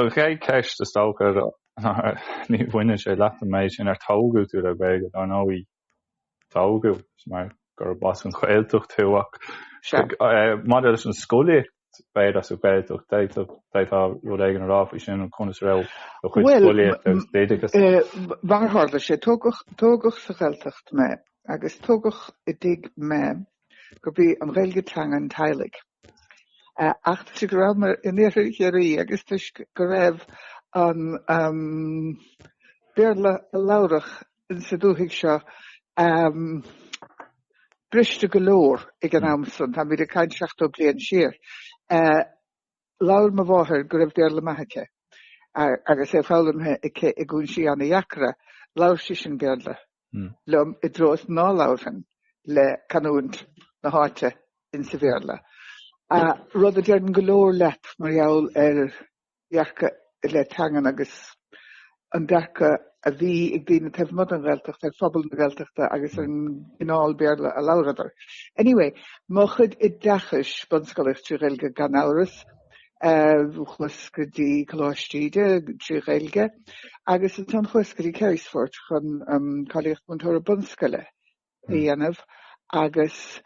An chéad cheist is dócha ní bhaineann sé leat an méid sin ar tógadh tú le Gaeilge, dar ndóigh tógadh mar gurb as an Ghaeltacht thú ach maidir leis an scolaíocht b'fhéidir sa Ghaeltacht, d'fhéadfá rud éigin a rá faoi sin, conas a raibh do chuid scolaíochta agus d'oideachas? Mar a tharla sé, tógadh sa Ghaeltacht mé agus tógadh i dtigh mé gurb í an Ghaeilge teanga an teaghlaigh. Ach toisc go rabhamar in iarthar Chiarraí agus toisc go raibh an Béarla a labhradh insa dúthaigh seo briste go leor ag an am san, táimid ag caint 70 bliain siar, Labhair mo mháthair go raibh Béarla maith aici agus é foghlamtha aici i gcúinsí ana-dheacra. Labhair sise an Béarla liom i dtreo is ná labharfainn le canúint na háite insa Bhéarla. Rud a deireann go leor leat mar gheall ar dhearcadh i leith teangan agus an dearcadh a bhí ag daoine taobh amuigh den Ghaeltacht ar phobal na Gaeltachta agus ar an gcineál Béarla a labhradar. Anyway, mo chuid oideachais, bunscolaíocht trí Ghaeilge gan amhras, chuas go dtí Coláiste Íde trí Ghaeilge agus ansan chuas go dtí Carysfort chun cáilíocht múinteora bunscoile a dhéanamh agus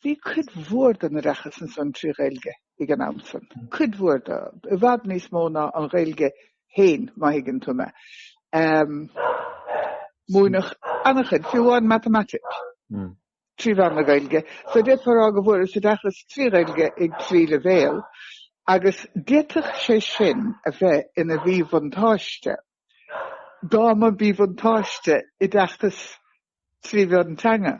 bhí cuid mhór den oideachas ansan trí Ghaeilge ag an am san. Cuid mhór de, i bhfad níos mó ná an Ghaeilge féin, má thuigeann tú mé. Múineadh an-chuid, fiú amháin matamaitic, trí mheán na Gaeilge. So d'fhéadfá a rá go bhfuaireas oideachas trí Ghaeilge ag trí leibhéal agus d'fhéadfadh sé sin a bheith ina mhíbhuntáiste dá mba mhíbhuntáiste oideachas trí mheán teanga.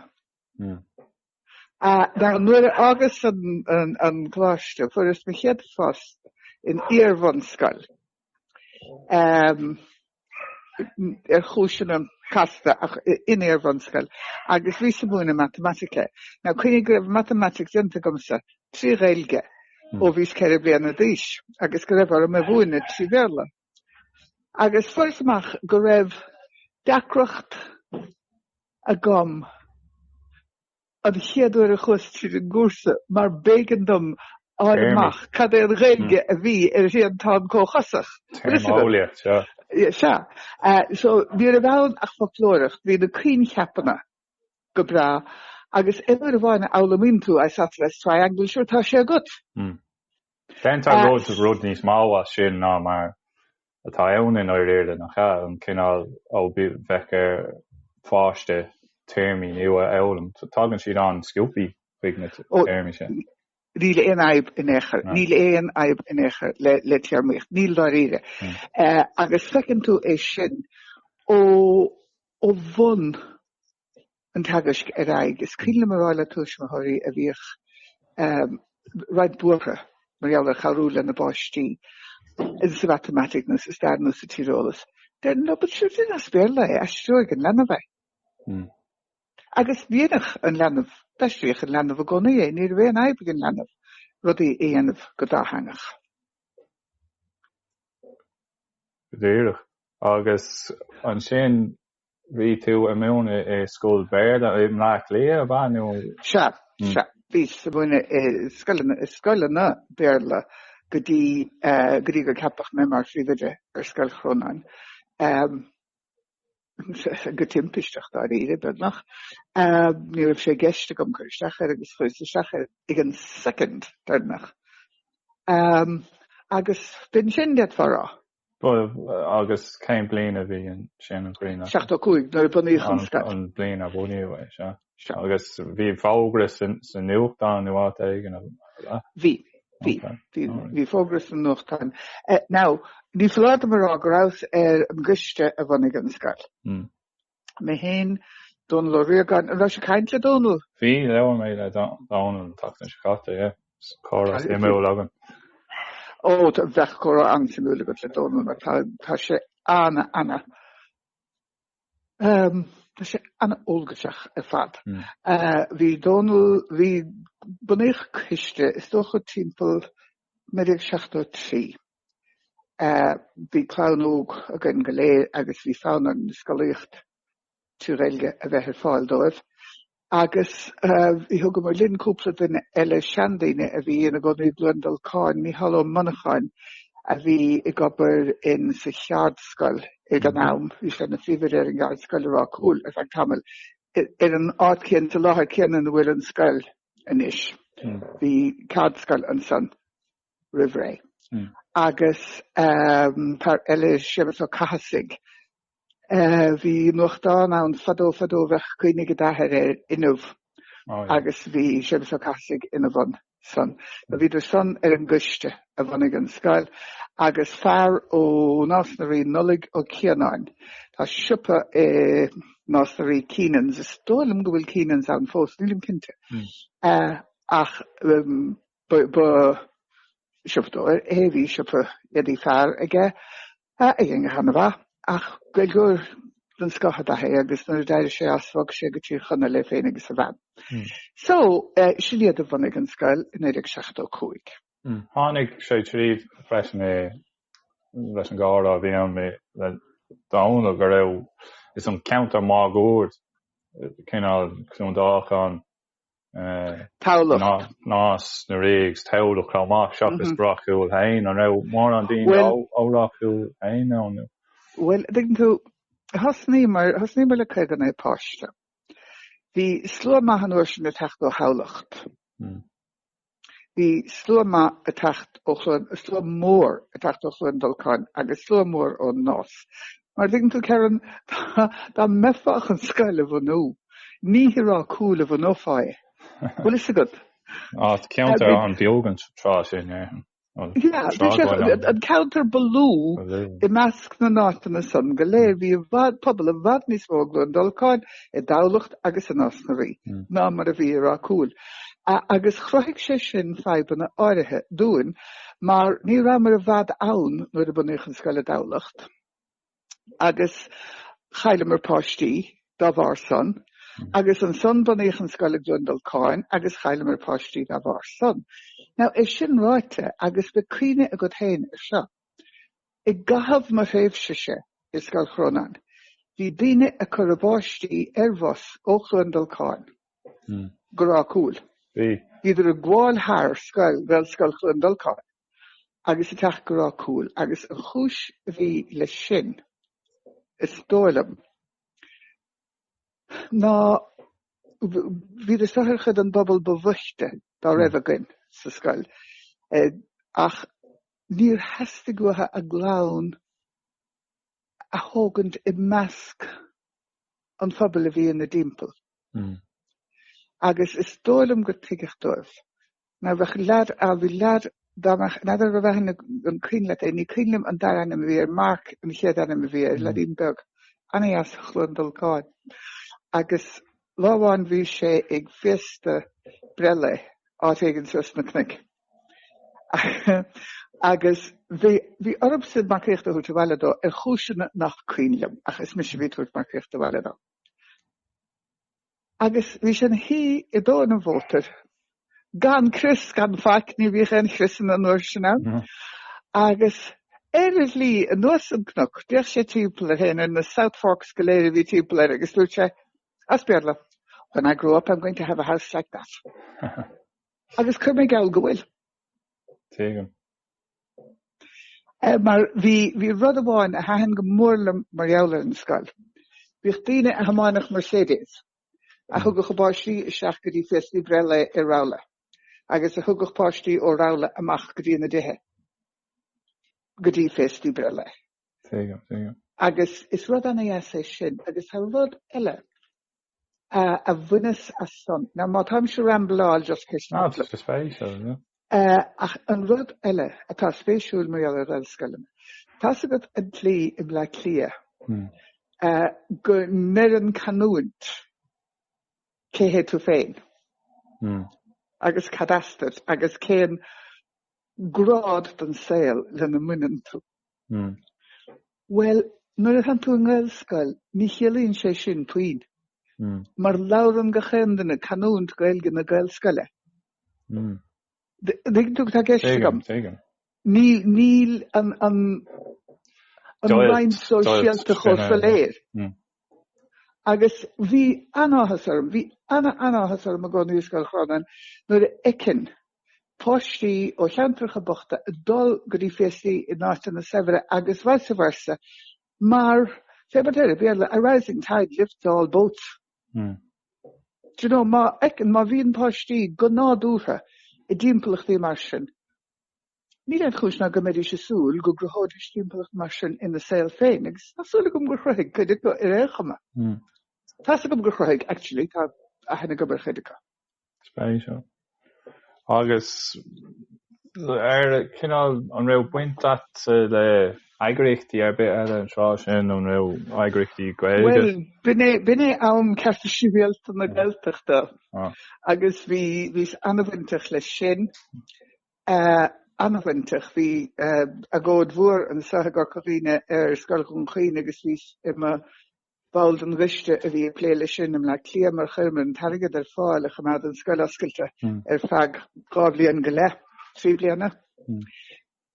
Now nuair a fhágas an coláiste fuaireas mo chéad phost in iar-bhunscoil ar chúiseanna casta ach in iar-bhunscoil agus bhíos ag múineadh matamaitice. Now cuimhnigh go raibh matamaitic déanta agamsa trí Ghaeilge ó bhíos 4 bliana d'aois agus go raibh orm é a mhúineadh trí Bhéarla. Agus fuaireas amach go raibh deacracht agam an chéad uair a chuas tríd an gcúrsa mar b'éigean dom a fháil amach cad é an Ghaeilge a bhí ar thriantán comhchosach. Téarmeolaíocht, sea. Sea. So ní raibh ann ach foclóireacht, bhí na coincheapanna go breá agus aon uair amháin a fhoghlaimíonn tú isosceles triangle, sure tá sé agat. Déantar rud, rud níos mó as sin ná mar atá ann i ndáiríre, nach ea? An cineál, ó bheadh ar pháiste téarmaí nua a fhoghlaim, tagann siad an-sciobthaí chuig na téarmaí sin. Níl aon fhadhb in aon chor, níl aon fhadhb in aon chor le, le téarmaíocht, níl dáiríre. Agus feiceann tú é sin ó, ó bhun an teagaisc ar aghaidh. Is cuimhin liom a rá le tuismitheoirí a bhíodh roinnt buartha mar gheall ar chabhrú lena bpáistí sa mhatamaitic nó sa stair nó sa tíreolas. Déarfainn leo, but sure, déan as Béarla é, aistreoidh an leanbh é. Agus dhéanadh an leanbh, d'aistríodh an leanbh i gcónaí é, ní raibh aon fhadhb ag an leanbh rudaí a dhéanamh go dátheangach. Go díreach. Agus ansin Bhí tú ag múineadh i scoil Béarla i mBleá Cliath, ab ea, nó? Sea, sea. Bhíos ag múineadh i scoileanna, i scoileanna Béarla go dtí, go dtí gur ceapadh mé mar phríomhoide ar Scoil Chrónáin. Go timpisteach, dáiríre, beagnach. Ní raibh sé i gceist agam cur isteach air agus chuireas isteach air ag an soicind deireanach. Agus b'in sin, d'fhéadfá a rá. Agus cén bliain a bhí sin, an cuimhin leat? 75, nuair a bunaíodh an scoil. An bliain a bunaíodh é, sea. Sea. Agus bhí fógra sa nuachtán nó áit éigin, ab ea? Bhí, bhí. Bhí, bhí fógra sa nuachtán. Now, ní foláir dom a rá go rabhas ar an gcoiste a bhunaigh an scoil. Mé féin, Dónal Ó Riagáin, an raibh sibh ag caint le Dónal? Bhí, labhair mé le Dónal an tseachtain seo caite, yeah. Comhrá suimiúil againn. Ó, bheadh comhrá an-suimiúil agat le Dónal mar tá, tá sé ana, ana, ehm, tá sé ana-eolgaiseach ar fad. Bhí Dónal, bhí, bunaíodh coiste, is dócha timpeall 1973. Bhí clann óg againn go léir agus bhí fonn orainn scolaíocht trí Ghaeilge a bheith ar fáil dóibh. Agus bhí thugamar linn cúpla duine eile, seandaoine a bhí ina gcónaí i gCluain Dolcáin, Mícheál Ó Monacháin. A bhí ag obair in sa cheardscoil ag an am, bhí sé ina phríomhoide ar an gceardscoil i Ráth Cúil ar feadh tamaill, ar an áit chéanna, sa láthair chéanna ina bhfuil an scoil anois. Bhí ceardscoil ansan roimh ré. Agus fear eile, Séamus Ó Cathasaigh, Bhí nuachtán ann fadó fadó bheadh cuimhne ag d'athair air, Inniu, agus bhí Séamus Ó Cathasaigh ina bhun san. Bhíodar san ar an gcoiste a bhunaigh an scoil agus fear ó Nás na Rí, Nollaig Ó Cianáin. Tá siopa i Nás na Rí, Keenan's, is dóigh liom go bhfuil Keenan's ann fós, nílim cinnte, ach ba siopadóir é, bhí siopa éadaí fear aige A dhein go han-mhaith, ach Gaeilgeoir den scoth ab ea é agus nuair a d'éirigh sé as bhog sé go Tír Chonaill é féin agus a bhean. So, sin iad a bhunaigh an scoil i 1975. Tháinig sé tríd freisin i leis an gcomhrá a bhí agam le Dónal go raibh is an ceantar máguaird cineál Cluain Dolcáin Tamhlacht. Nás na Rí agus Tamhlacht chomh maith seachas Ráth Cúil féin. An raibh mórán daoine ó Ráth Cúil féin ann nó? Bhuel, an dtuigeann tú, thosnaíomar, thosnaíomar le 59 páiste. Bhí slua maith an uair sin ag teacht ó Thamhlacht. Bhí slua maith ag teacht ó Chluain, slua mór ag teacht ó Chluain Dolcáin agus slua mór ón Nás. Mar a dtuigeann tú, Ciarán, dá mbeifeá chun scoil a bhunú, ní i Ráth Cúil a bhunófá é. Bhfuil fhios agat? Á, ceantar an-bheag an tráth sin, yeah. Yeah, bhí sé an ceantar ba lú i measc na n-áiteanna san go léir. Bhí i bhfad, pobal i bhfad níos mó i gCluain Dolcáin, i dTamhlacht agus i Nás na Rí ná mar a bhí i Ráth Cúil. Agus chruthaigh sé sin fadhbanna áirithe dúinn mar ní rabhamar i bhfad ann nuair a bunaíodh an scoil i dTamhlacht. Agus chailleamar páistí dá bharr san, agus ansan bunaíodh an scoil i gCluain Dolcáin agus chailleamar páistí dá bharr san. Now, é sin ráite, agus beidh cuimhne agat féin ar seo, i gcaitheamh mo thréimhse-se i Scoil Chrónáin, bhí daoine ag cur a bpáistí ar bhus ó Chluain Dolcáin go Ráth Cúil. Bhí. Bhíodar ag gabháil thar scoil, Gaelscoil Chluain Dolcáin. agus ag teacht go Ráth Cúil agus an chúis a bhí leis sin, is dóigh liom, ná bhíodar seo ar chuid den bpobal ba bhoichte dá raibh againn sa scoil ach níor theastaigh uathu a gclann a thógaint i measc an phobail a bhí ina dtimpeall. Agus is dóigh liom gur tuigeadh dóibh Now bheadh leaid ann, bhí leaid, dá mbeadh, n'fheadar raibh aithne, an cuimhin leat é, ní cuimhin liom an dara ainm a bhí air, Mark an chéad ainm a bhí air, leaidín beag, an-dheas ó Chluain Dolcáin. Agus lá amháin bhí sé ag féasta breithlae áit éigin suas sna cnoic. Agus bhí, bhí ormsa marcaíocht a thabhairt abhaile dó ar chúiseanna nach cuimhin liom, ach is mise a bhí ag tabhairt marcaíocht abhaile dó. Agus bhí sé ina shuí i dtóin an mhótair, gan crios, gan faic, ní bhíodh aon chriosanna an uair sin ann, agus ar a shlí anuas an cnoc, d'fhéach sé timpeall air féin, ar na South Forks go léir a bhí timpeall air, agus dúirt sé, as Béarla, When I grow up I'm going to have a house like that. Agus cuir mé geall go bhfuil. Tuigim. Mar bhí, bhí rud amháin a thaitin go mór liom mar gheall ar an scoil. Bhíodh daoine a thiomáineadh Mercedes, a thugadh a bpáistí isteach go dtí féastaí breithlae i Rowlagh, agus a thugadh páistí ó Rowlagh amach go dtí na dtithe, go dtí féastaí breithlae. Tuigim, tuigim. Agus is rud ana-dheas é sin. Agus tá rud eile a bhaineas as san. Now má táimse ag rambláil just cé Ah, tá sé spéisiúil, yeah. Ach an rud eile atá spéisiúil mar gheall ar Ghaelscoileanna, tá's agat an tslí i mBleá Cliath go ndeireann canúint cé hé tú féin agus cad as duit agus cén grád den saol lena mbaineann tú. Bhuel, nuair atánn tú i nGaelscoil, ní chiallaíonn sé sin puinn, mar labhrann gach aon duine canúint Gaeilge na Gaelscoile. Tuigeann tú cad tá i gceist agam? Tuigim, tuigim. Níl, níl an, an, an roinnt sóisialta chomh soiléir. Agus bhí an-áthas orm, bhí an-an-áthas orm i gcónaí i Scoil Chrónáin nuair a fheicinn. páistí ó cheantracha bochta ag dul go dtí féastaí in áiteanna saibhre agus vice versa mar, fé mar a deir an Béarla, a rising tide lifts all boats. Do you know, má fheiceann, má bhíonn páistí go nádúrtha i dtimpeallachtaí mar sin, níl aon chúis ná go mbeidís ag súil go gcruthóidís timpeallacht mar sin ina saol féin agus tá súil agam gur chruthaigh cuid acu ar aon chuma. Tá's agam gur chruthaigh, actually, tá aithne agam ar chuid acu. Spéisiúil. Agus ar cineál an raibh baint agat le eagraíochtaí ar bith eile an tráth sin, an raibh eagraíochtaí Gaeilge? Bhuel, b'in é, b'in é am Cearta Sibhialta na Gaeltachta agus bhí, bhíos an-bhainteach leis sin, an-bhainteach. Bhí agóid mhór anseo i gCorca Dhuibhne ar Scoil Dhún Chaoin agus bhíos i mo ball den gcoiste a bhí ag plé leis sin i mBleá Cliath mar chuireamar an t-airgead ar fáil a choimeád an scoil oscailte ar feadh 2 bhliain go leith, 3 bliana.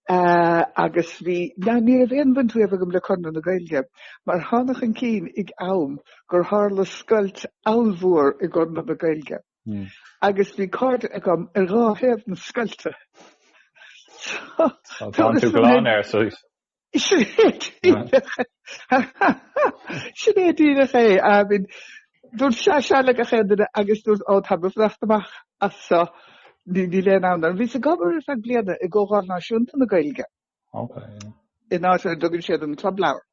Agus bhí, ná ní raibh aon bhaint riamh agam le Conradh na Gaeilge mar thána chun cinn ag am gur tharla scoilt ollmhór i gConradh na Gaeilge agus bhí cairde agam ar dhá thaobh na scoilte. So, Tá tú glan air, so Sin é díreach Sin é díreach é. I mean, dúirt sea sea le gach aon duine agus dúirt ó tá mé ag fanacht amach as seo ní níl aon fhonn orm. Bhíos ag obair ar feadh bliana i gComhdháil Náisiúnta na Gaeilge. Okay, yeah. In áit ar a dtugann siad an Club Leabhar.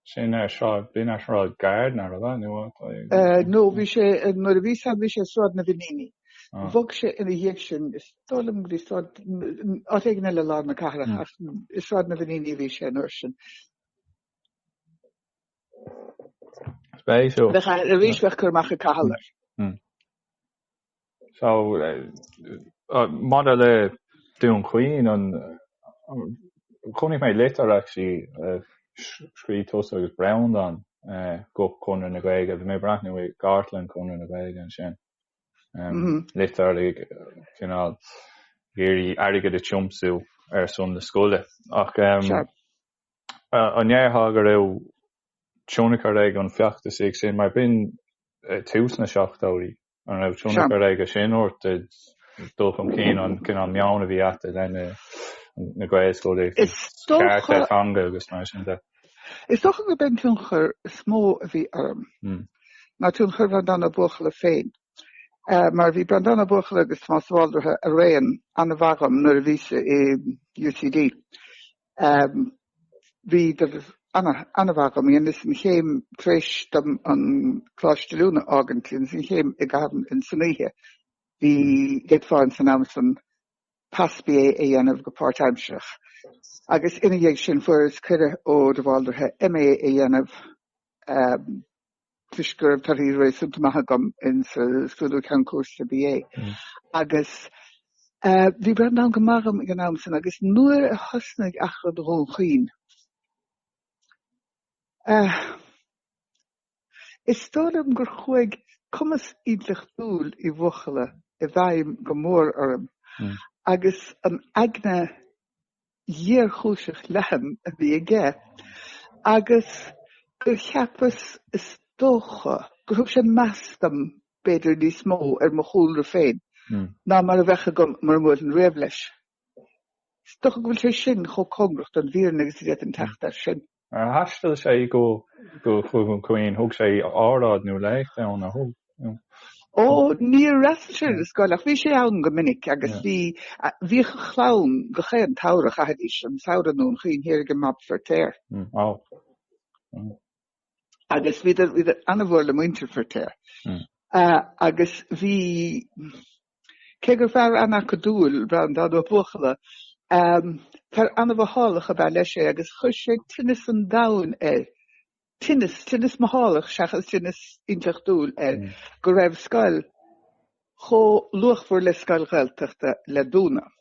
Sin ar sráid, b'in ar Shráid Gardiner, ab ea, nó atá? No, bhí sé, nuair a bhíos ann bhí sé i Sráid na bhFiníní. Bhog sé ina dhiaidh sin, is dóigh liom go dtí Sráid, áit éigin eile i lár na cathrach, ach i Sráid na bhFiníní a bhí sé an uair sin. Spéisiúil. Bheadh, arís bheadh cur amach ag Cathal air. So, maidir le Dún Chaoin, an, chonaic mé litir actually a scríobh tusa agus Breandán go Conradh na Gaeilge, bhí mé ag breathnú i gcartlann Chonradh na Gaeilge ansin, litir ag cineál ag iarraidh airgead a tiomsú ar son na scoile. Ach an ndéarfá go raibh tionchar ag an feachtas sin mar b'in tús na seachtóidí? An raibh tionchar aige sin ort i dul chun cinn an cineál meon a bhí agat i leith na Gaelscolaíochta, cearta teanga agus mar sin de? Is dócha gurb é an tionchar is mó a bhí orm ná tionchar Bhreandán Ó Buachalla féin. Mar bhí Breandán Ó Buachalla agus Tomás de Bhaldraithe araon an-mhaith dhom nuair a bhíos i UCD. Bhíodar an-mhaith dhom. Dheineas an chéim tar éis dom an Coláiste Oiliúna a fhágaint, dheineas an chéim i gcaitheamh ins an oíche. Bhí, d'fhéadfá ins an am san pas BA a dhéanamh go páirtaimsearach. Agus ina dhiaidh sin fuaireas cuireadh ó de Bhaldraithe MA a dhéanamh. Toisc go raibh torthaí réasúnta maith agam in sa scrúdú ceann cúrsa BA. Agus bhí Breandán go maith dhom ag an am san agus nuair a thosnaigh Achrann Dhún Chaoin, is dóigh liom gur chuaigh cumas intleachtúil Uí Bhuachalla i bhfeidhm go mór orm agus an aigne ghéarchúiseach leathan a bhí aige agus gur cheapas, is dócha, gur thug sé meas dom b'fhéidir níos mó ar mo chúlra féin ná mar a bheadh agam mura mbuailfinn riamh leis. Is dócha go bhfuil sé sin chomh cóngarach don bhfírinne agus a d'fhéadfainn teacht air sin. Ar thaistil sé go go Dún Chaoin, thug sé óráid nó léacht ann, ar thug? Ó, níor fhreastail sé ar an scoil ach bhí sé ann go minic agus bhí, bhíodh a chlann gach aon tsamhradh, chaithidís an samhradh i nDún Chaoin thiar ag an mBab Feirtéar. Ó. Agus bhíodar, bhíodar an-mhór le muintir Feirtéar. Agus bhí, cé gur fear an-acadúil Breandán Ó Buachalla, fear an-mhothálach ab ea leis é agus chuir sé tinneas an domhain air, tinneas, tinneas mothálach seachas tinneas intleachtúil air, go raibh scoil chomh luachmhar le scoil Ghaeltachta le dúnadh.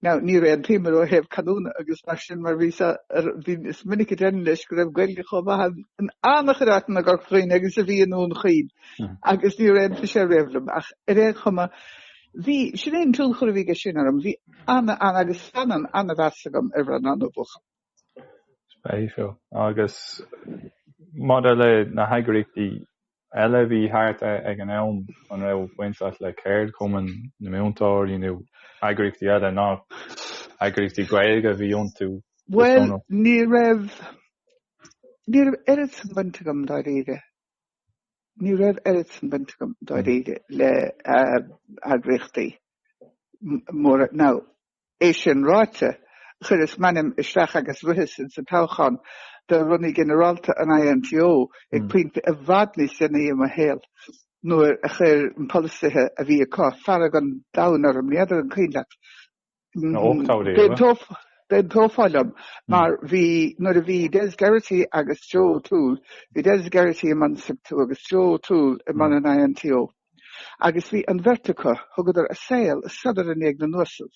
Now, níor aontaíomar ó thaobh canúna agus mar sin mar bhí sa, bhí, is minic a deirim leis go raibh Gaeilge chomh maith in an-chuid áiteanna i gCorca Dhuibhne agus a bhí i nDún Chaoin agus níor aontaigh sé riamh liom ach ar aon chuma bhí, sin é an tionchar a bhí aige sin orm, bhí ana, ana agus fanann ana-mheas agam ar Bhreandán Ó Buachalla. Spéisiúil. Agus maidir le na heagraíochtaí. eile a bhí thart ag an am, an raibh baint agat le ceardchumann na múinteoirí nó eagraíochtaí eile ná eagraíochtaí Gaeilge a bhí iontu? Bhuel, ní raibh, ní raibh oiread san baint agam dáiríre. Ní raibh oiread san baint agam dáiríre le eagraíochtaí móra. Now, É sin ráite, chuireas m'ainm isteach agus ritheas insa toghchán do Rúnaí Ginearálta an INTO ag pointe i bhfad níos déanaí i mo shaol nuair a chuir an polasaithe a bhí acu fearg an domhain orm, ní fheadar an cuimhin leat. D'aontófá liom mar bhí, nuair a bhí Des Geraghty agus Joe O'Toole, bhí Des Geraghty i mbun SIPTU agus Joe O'Toole i mbun an INTO. Agus bhí an bheirt acu, thugadar a saol sodar i ndiaidh na n-uasal.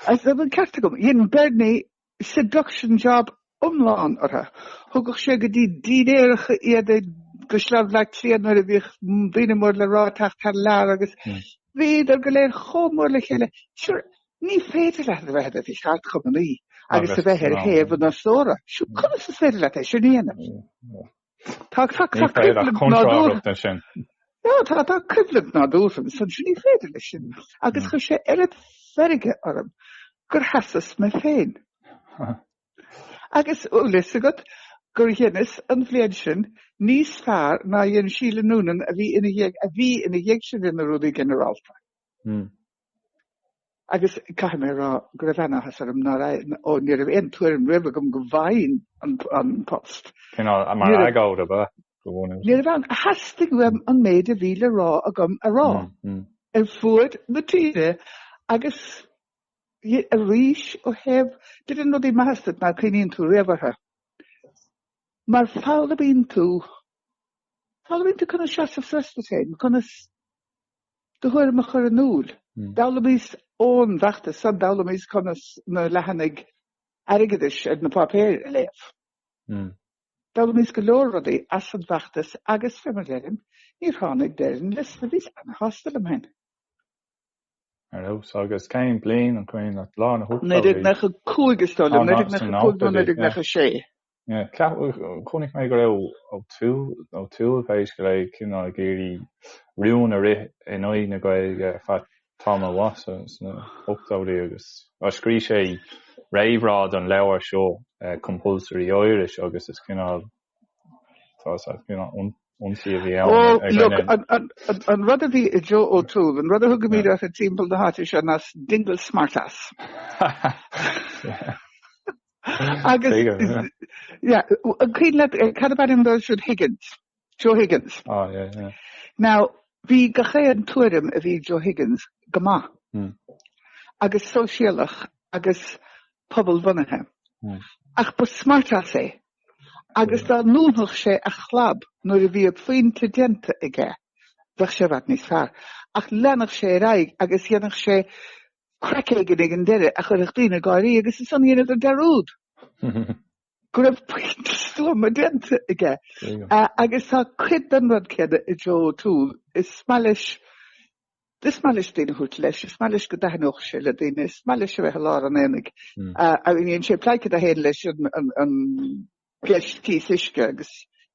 Agus an ceart agam, dhein Bernie seduction job iomlán orthu. Thugadh sé go dtí dínnéaracha iad i gCaisleán Bhaile Átha Cliath nuair a bhíodh daoine mór le rá ag teacht thar lear agus bhíodar go léir chomh mór le chéile. Sure, ní féidir leat a bheith i do cheardchumannaí agus a bheith ar thaobh an fhostóra. Sure, conas is féidir leat é sin a dhéanamh? Tá tá tá coimhlint nádúrtha ansin. Yeah, tá tá coimhlint nádúrtha ansin, sin ní féidir leis sin. Agus chuir sé oiread feirge orm gur sheasas mé féin. Agus bhfuil fhios agat gur dheineas an bhliain sin níos fearr ná dhein Sheila Noonan a bhí ina dhiaidh a bhí ina dhiaidh sin ina Rúnaí Ginearálta. Agus caithfidh mé a rá go raibh an-áthas orm nár ó ní raibh aon tuairim riamh agam go bhfaighinn an post. Cineál mar agóid ab ea? Ní raibh ann. Theastaigh uaim an méid a bhí le rá agam a rá ar fuaid na tíre agus arís ó thaobh duine de na rudaí maithe duit ná cuimhníonn tú riamh orthu. Mar foghlaimíonn tú foghlaimíonn tú conas seasamh suas duit féin, conas do thuairim a chur in iúl. D'fhoghlaimíos ón bhfeachtas san, d'fhoghlaimíos conas na leathanaigh airgeadais ar na páipéir a léamh. D'fhoghlaimíos go leor rudaí as an bhfeachtas agus, fé mar a deirim, níor tháinig deireadh an liosta, bhíos ana-shásta liom féin. Ar fheabhas. Agus cén bliain an cuimhin leat? Lár na hochtóidí? 1995 is dóigh liom, 1995 nó 1996. Yeah, chonaic mé go raibh O'Toole pé scéal é cineál ag iarraidh rún a rith in aghaidh na Gaeilge ar feadh tamall mhaith sna hochtóidí agus scríobh sé réamhrá don leabhar seo Compulsory Irish agus is cineál tá cineál ionsaí a bhí ann. Ó, look, an rud a bhí i Joe O'Toole, an rud a thugaimid orthu timpeall na háite seo ná Dingle Smartass. Agus, yeah, an cuimhin leat, cad ab ainm dó siúd Higgins, Joe Higgins. Oh, yeah, yeah. Now, bhí gach aon tuairim a bhí ag Joe Higgins go maith. Mm. Agus sóisialach agus pobalbhunaithe. Mm. Ach ba smartass é. Agus dá ndúnfadh sé a chlab nuair a bhí a phointe déanta aige, bheadh sé i bhfad níos fearr. Ach leanfadh sé ar aghaidh agus dhéanfadh sé craic éigin ag an deireadh a chuirfeadh daoine ag gáirí agus ansan dheineadar dearúd go raibh pointe stuama déanta aige. Agus tá cuid den rud céanna i Joe O'Toole. Is maith leis, is maith leis daoine a thabhairt leis, is maith leis go dtaitneodh sé le daoine, is maith leis a bheith i lár an aonaigh. Dhein sé pleidhce de féin leis an gceist cíos uisce agus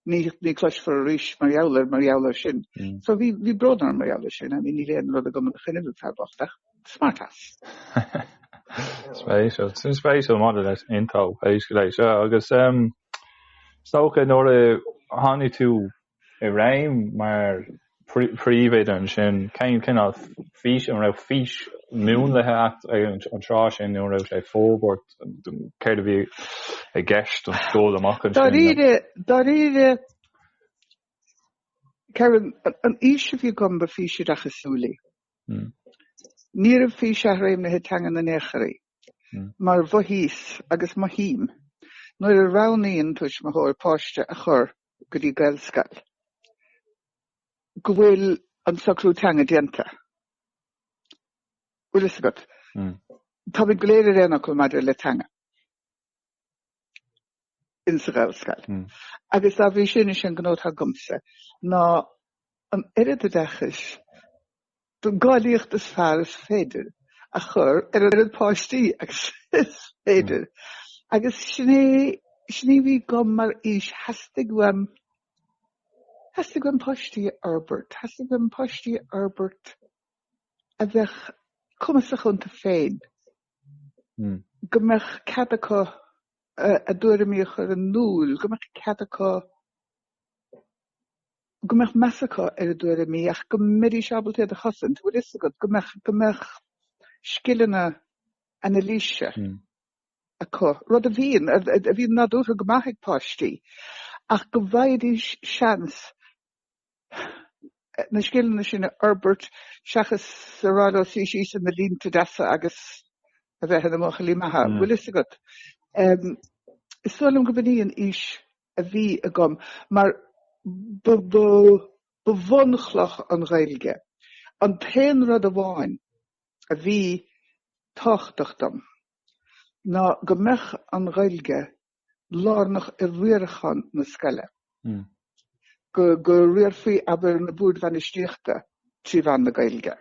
ní ní cloisfear arís mar gheall air mar gheall air sin. So bhí bhí brón orm mar gheall air sin. I mean níl aon rud agam ina choinnibh an fear bocht ach smartass. Spéisiúil. Sin spéisiúil maidir leis into pé scéal é seo agus is dócha nuair a tháinig tú i réim mar phríomhoide ansin, cén cineál fís, an raibh fís múnlaithe agat ag an tráth sin nó an raibh sé ag forbairt, céard a bhí i gceist don scoil amach ansin? Dáiríre, dáiríre, Kevin, an fhís a bhí agam ba fís oideachasúil í. Níorbh fís athréimnithe teanga in aon chor í. Mar mhothaíos agus mothaím nuair a roghnaíonn tuismitheoir páiste a chur go dtí Gaelscoil, go bhfuil an socrú teanga déanta. Bhfuil fhios agat? Táimid go léir ar aon fhocal maidir le teanga insa Ghaelscoil. Agus dá bhrí sin, is é an gnó atá agamsa ná an oiread oideachais den gcáilíocht is fearr is féidir a chur ar an oiread páistí agus is féidir. Agus sin é, sin é a bhí agam mar fhís, theastaigh uaim. Theastaigh uaim páistí a fhorbairt, theastaigh uaim páistí a fhorbairt a bheadh cumasach iontu féin, go mbeadh cead acu a dtuairimí a chur in iúl, go mbeadh cead acu, go mbeadh meas acu ar a dtuairimí ach go mbeidís ábalta iad a chosaint, bhfuil fhios agat, go mbeadh, go mbeadh scileanna anailíse acu, rud a bhíonn, a bhíonn nádúrtha go maith ag páistí, ach go bhfaighidís seans na scileanna sin a fhorbairt seachas a rá leo suí síos ina línte deasa agus a bheith ina mbuachaillí maithe, bhfuil fhios agat. Is dóigh liom go b'in í an fhís a bhí agam mar ba, ba, ba bhunchloch an Ghaeilge. An t-aon rud amháin a bhí tábhachtach dom ná go mbeadh an Ghaeilge lárnach i riarachán na scoile, go go riarfaí, abair, na boird bhainistíochta trí mheán na Gaeilge.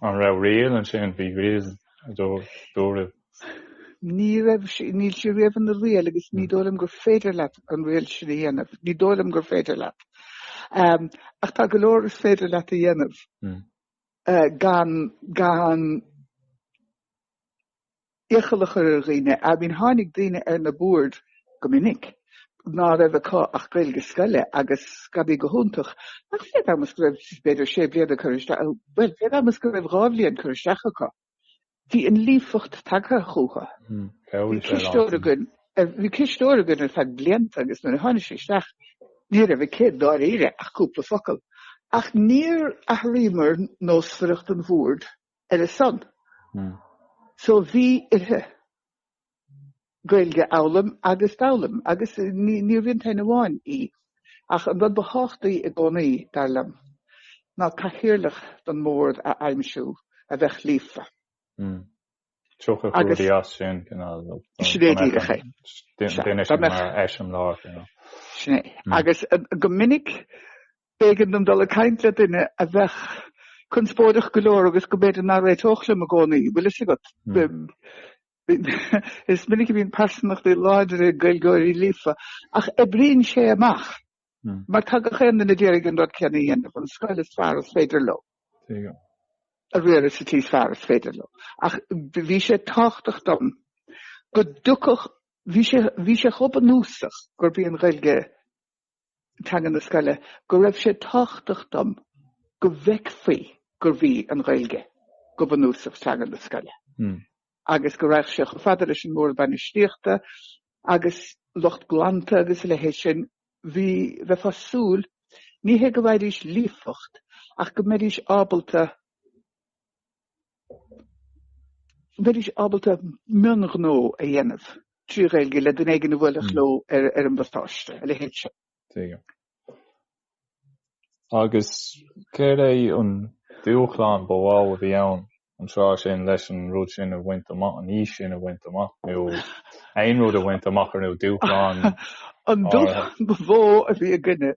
An raibh riail ansin? Bhí riail a dúradh. Ní raibh sí, níl sí riamh ina riail agus ní dóigh liom gur féidir leat an riail sin a dhéanamh. Ní dóigh liom gur féidir leat. Ach tá go leor is féidir leat a dhéanamh gan, gan iachall a chur ar dhaoine. I mean tháinig daoine ar na boird go minic ná raibh acu ach Gaeilge scoile agus gan í go hiontach ach fad am is go raibh b'fhéidir sé bliana curtha isteach, bhuel fad am is go raibh 2 bhliain curtha isteach acu, bhí an líofacht tagtha chucu. Bhí cisteoir againn, bhí cisteoir againn ar feadh blianta agus nuair a tháinig sí isteach ní raibh aici dáiríre ach cúpla focal. Ach níor athraíomar nósmhaireacht an bhoird ar a son. So bhí uirthi Gaeilge a fhoghlaim agus d'fhoghlaim agus níorbh í an t-aon amháin í. Ach an rud ba thábhachtaí i gcónaí, dar liom, ná cathaoirleach don mbord a aimsiú a bheadh líofa. Tiocfadh rudaí as sin, cineál. Sin é díreach é. Duine sin mar eiseamláir, cineál. Sin é. Agus go minic B'éigean dom dul ag caint le duine a bheadh conspóideach go leor agus go mb'fhéidir nár réiteodh liom i gcónaí, bhfuil fhios agat. Is minic a bhíonn pearsanachtaí láidre ag Gaeilgeoirí líofa, ach oibríonn sé amach mar tá gach aon duine ag iarraidh an rud céanna a dhéanamh, an scoil is fearr is féidir leo a riaradh sa tslí is fearr is féidir leo. Ach bhí sé tábhachtach dom go dtiocfadh, bhí sé, bhí sé chomh bunúsach gurb í an Ghaeilge teanga na scoile, go raibh sé tábhachtach dom go bhfeicfí gurbh í an Ghaeilge go bunúsach teanga na scoile agus go raghadh sé chomh fada leis an mBord Bainistíochta agus lucht glanta agus a leithéid sin, bhí, bheifeá ag súil, ní hé go bhfaighidís líofacht ach go mbeidís ábalta, mbeidís ábalta mionghnó a dhéanamh trí Ghaeilge le duine éigin a bhuailfeadh leo ar an bpasáiste, a leithéid sin. Tuigim. Agus céard é an dúshlán ba mhó a bhí ann an tráth sin leis an rud sin a bhaint amach, an fhís sin a bhaint amach, nó aon rud a bhaint amach ar nó dúshlán An dúshlán ba mhó a bhí againne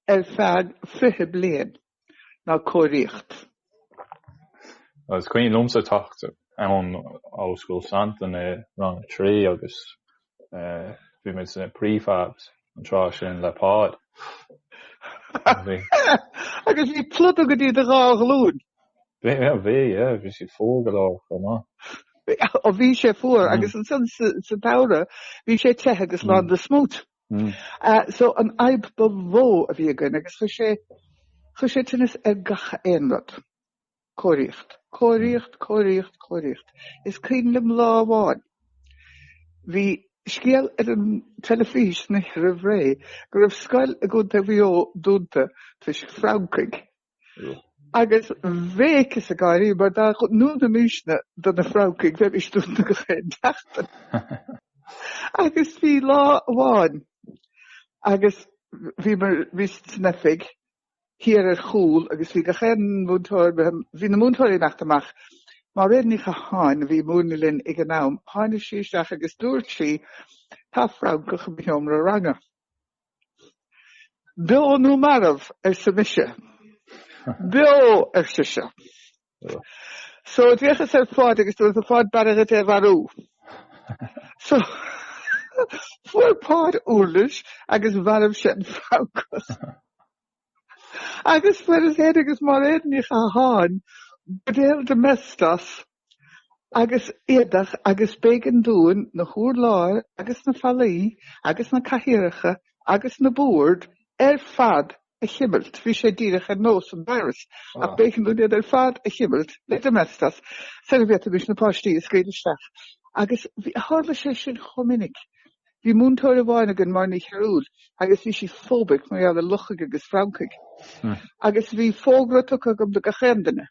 ar feadh 20 bliain ná cóiríocht. Is cuimhin liomsa teacht ann ó Scoil Santain i rang a 3 agus bhí muid sna prefabs an tráth sin le Páid. Agus bhí pluda go dtí do dhá ghlúin. Bhí, bhí, yeah, bhí siad fuar go leor chomh maith. Ó bhí sé fuar agus ansan sa tsamhradh bhí sé te agus lán de smúit. So an fhadhb ba mhó a bhí againn agus chuir sé, chuir sé tinneas ar gach aon rud, cóiríocht, cóiríocht, cóiríocht, cóiríocht. Is cuimhin liom lá amháin, bhí scéal ar an teilifís an oíche roimh ré go raibh scoil i gContae Mhaigh Eo dúnta toisc francaigh. Agus bhéiceas ag gáirí mar dá ndúnfaimisne do na francaigh bheimis dúnta gach aon tseachtain. Agus bhí lá amháin agus bhíomar, bhí san oifig thiar ar chúl agus bhí gach aon mhúinteoir, bhí na múinteoirí imeachta amach. Máiréad Ní Chatháin a bhí ag múineadh linn ag an am, tháinig sí isteach agus dúirt sí, tá francach i mo sheomra ranga. Beo nó marbh? arsa mise. Beo! ar sise. So d'fhéachas ar Pháid agus dúras, a Pháid b'fhearra dhuit é a mharú. So fuair Páid uirlis agus mharbh sé an francach. Agus fuaireas féin agus Máiréad Ní Chatháin buidéal Domestos agus éadach agus b'éigean dúinn na hurláir agus na fallaí agus na cathaoireacha agus na boird ar fad a chimilt. Bhí sé díreach ar nós an virus ach b'éigean dúinn iad ar fad a chimilt le Domestos sula bhféadfaimis na páistí a scaoileadh isteach. Agus tharla sé sin chomh minic. Bhí múinteoir amháin againn, Máire Ní Chearúil, agus bhí sí phobic mar gheall ar luchaigh agus francaigh. Agus bhí fógra tugtha agam do gach aon duine,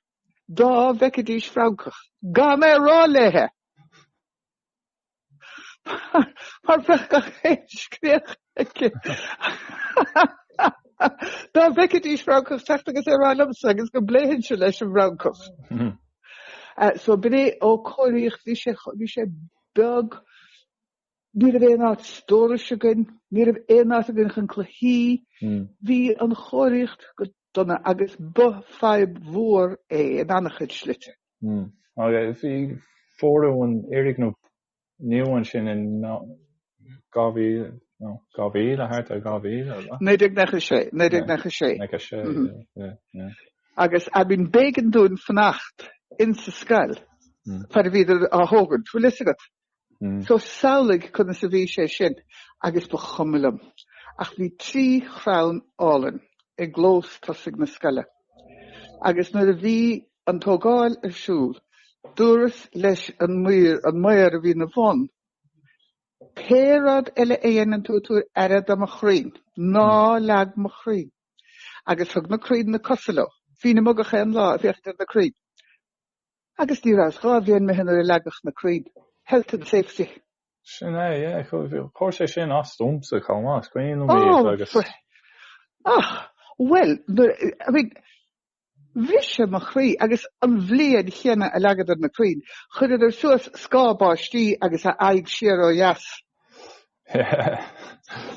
dá bhfeicfidís francach, gan é a rá léithe! Mar bheadh gach aon scréach aici. Dá bhfeicfidís francach teacht agus é a rá liomsa agus go bpléifinnse leis an bhfrancach. So b'in é, ó cóiríocht, bhí sé, bhí sé beag, Ní raibh aon áit stórais againn, ní raibh aon áit againn chun cluichí, bhí an chóiríocht go dona agus ba fadhb mhór é in an-chuid slite. Agus bhí fuaireadh an fhoirgneamh nua ansin in 2000, nó 2000, thart ar 2000, ab ea? 1996, 1996. 96, yeah, yeah. Agus, I mean, b'éigean dúinn fanacht insa scoil fad a bhíodar á thógaint, bhfuil fhios agat? So samhlaigh conas a bhí sé sin agus ba chuma liom. Ach bhí trí chrann álainn i gclós tosaigh na scoile. Agus nuair a bhí an tógáil ar siúl, dúras leis an maor, an maor a bhí ina bhun, pé rud eile a dhéanann tú, tabhair aire do mo chrainn. Ná leag mo chrainn. Agus thug na crainn na cosa leo. Bhínn amuigh gach aon lá ag féachaint ar na crainn. Agus ní rabhas 2 bhliain imithe nuair a leagadh na crainn. Health and safety. Sin é, yeah. Chuir sé sin as domsa chomh maith. Is cuimhin liom iad agus. Ach, bhuel, nuair, I mean, bhris sé mo chroí agus an bhliain chéanna a leagadar na crainn, chuireadar suas scáth báistí agus a aghaidh siar ó dheas.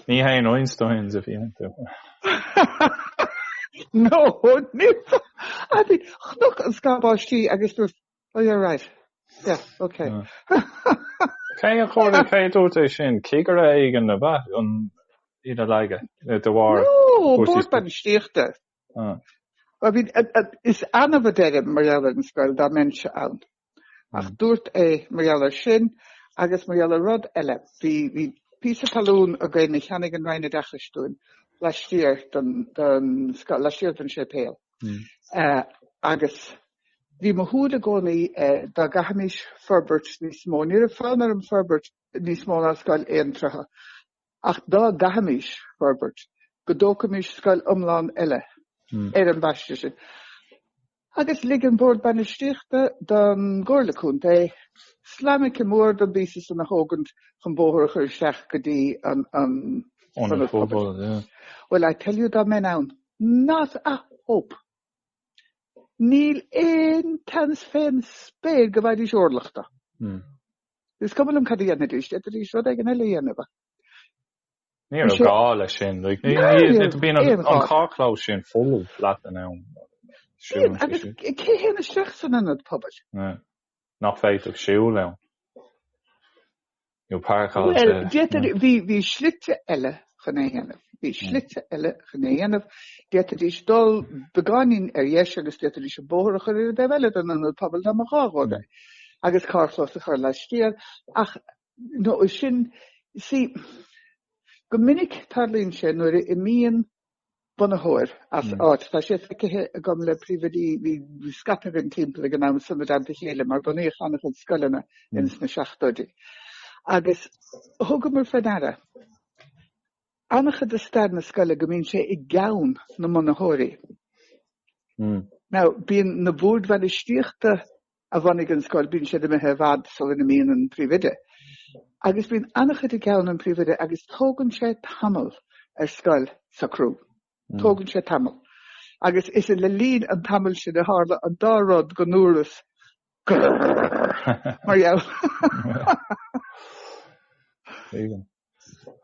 Ní haon Einsteins a bhí iontu. No, ní I mean, chonac an scáth báistí agus dúirt, oh yeah, right. Yeah, okay. Cé a chuir, cé a dúirt é sin? Cigire éigin ab ea an iad a leagadh de bharr No, bord bainistíochta. I mean, is annamh a deirim mar gheall ar an scoil dá mbeinnse ann. Ach dúrt é mar gheall air sin agus mar gheall ar rud eile. Bhí, bhí píosa talún againn a cheannaigh an Roinn Oideachais dúinn laistiar den, den scoil, laistiar den séipéal. Agus bhí mo shúil i gcónaí dá gcaithfimis forbairt níos mó. Ní raibh fonn orm forbairt níos mó ná scoil aon tsrutha. Ach dá gcaithfimis forbairt, go dtógfaimis scoil iomlán eile ar an bpaiste sin. Agus lig an Bord Bainistíochta don gComhairle Contae slamice mór den bpíosa san a thógaint chun bóthar a chur isteach go dtí an Ionad Pobail. Well, I tell you dá mbeinn ann, not a hope! Níl aon tseans fén spéir go bhfaighidís orlach dó. Is cuma liom cad a dhéanfaidís, d'fhéadfaidís rud éigin eile a dhéanamh ach. Ní raibh gá leis sin. Like, ní, ní, bíonn an, an carrchlós sin folamh leath den am. Bíonn, agus cé a théann isteach san ionad pobail? Nach bhféadfadh siúl ann. Nó páirceáil. Bhuel, d'fhéadfaidís, bhí, bhí slite eile chun é a dhéanamh. Bhí slite eile chun é a dhéanamh. D'fhéadfaidís dul beagáinín ar dheis agus d'fhéadfaidís an bóthar a chur ar an dtaobh eile den ionad pobail dá mba ghá dhóibh é. Agus carrchlós a chur laistiar. Ach No, sin, see, go minic tarlaíonn sé nuair a imíonn bunaitheoir as áit, tá sé feicthe agam le príomhoidí, bhí scata againn timpeall ag an am san i dteannta a chéile mar bunaíodh an-chuid scoileanna ins na seachtóidí. Agus thugamar fé ndeara an-chuid de stair na scoile go mbíonn sé i gceann na mbunaitheoirí. Now, bíonn na boird bhainistíochta a bhunaigh an scoil, bíonn siad imithe i bhfad sula n-imíonn an príomhoide. Agus bíonn an-chuid i gceann an phríomhoide agus tógann sé tamall ar scoil socrú. Tógann sé tamall. Agus is le linn an tamaill sin a tharla an dá rud go ndúras grrrr mar gheall.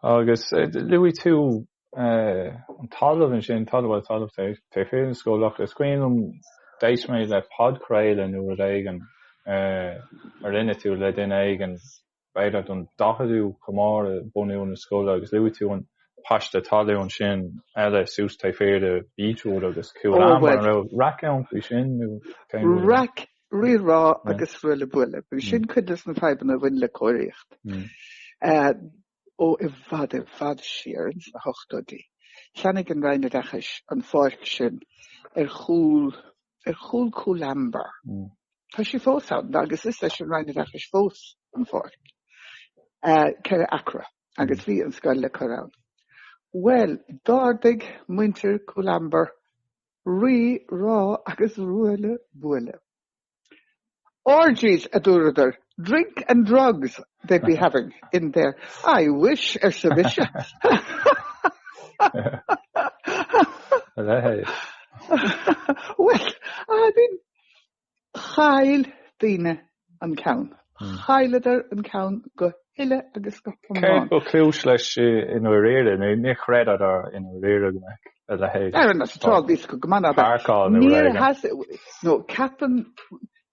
Agus luaigh tú an talamh ansin, talamh, bhuel talamh taobh thiar den scoil ach is cuimhin liom d'éist mé le podchraoladh nó rud éigin a rinne tú le duine éigin, b'fhéidir don daicheadú comóradh bunú na scoile agus luaigh tú an. paiste talún sin eile suas taobh thiar de Beechwood agus Cúil Ambair, an raibh raic ann faoi sin nó cén rud? Raic, rí rá agus ruaille buaille. Bhí sin cuid des na fadhbanna a bhain le cóiríocht. Ó i bhfad i bhfad siar ins na hochtóidí, cheannaigh an Roinn Oideachais an pháirc sin ar chúl, ar chúl Cúil Ambar. Tá sí fós ann agus is leis an Roinn Oideachais fós an pháirc. 4 acra agus bhí an scoil le cur ann. Bhuel, d'ardaigh muintir Cúil Ambar rí rá agus ruaille buaille. Orgies, a dúradar, drink and drugs they'd be having in there. I wish, arsa mise. A leithéid. Well, I mean, chaill daoine an ceann. Chailleadar an ceann go huile agus go hiomlán. Céard ba chúis leis i ndáiríre? Níor chreideadar i ndáiríre go mbeadh a leithéid. Ar an tá bhí go maith ná Páirceáil nó rud éigin. No, ceapaim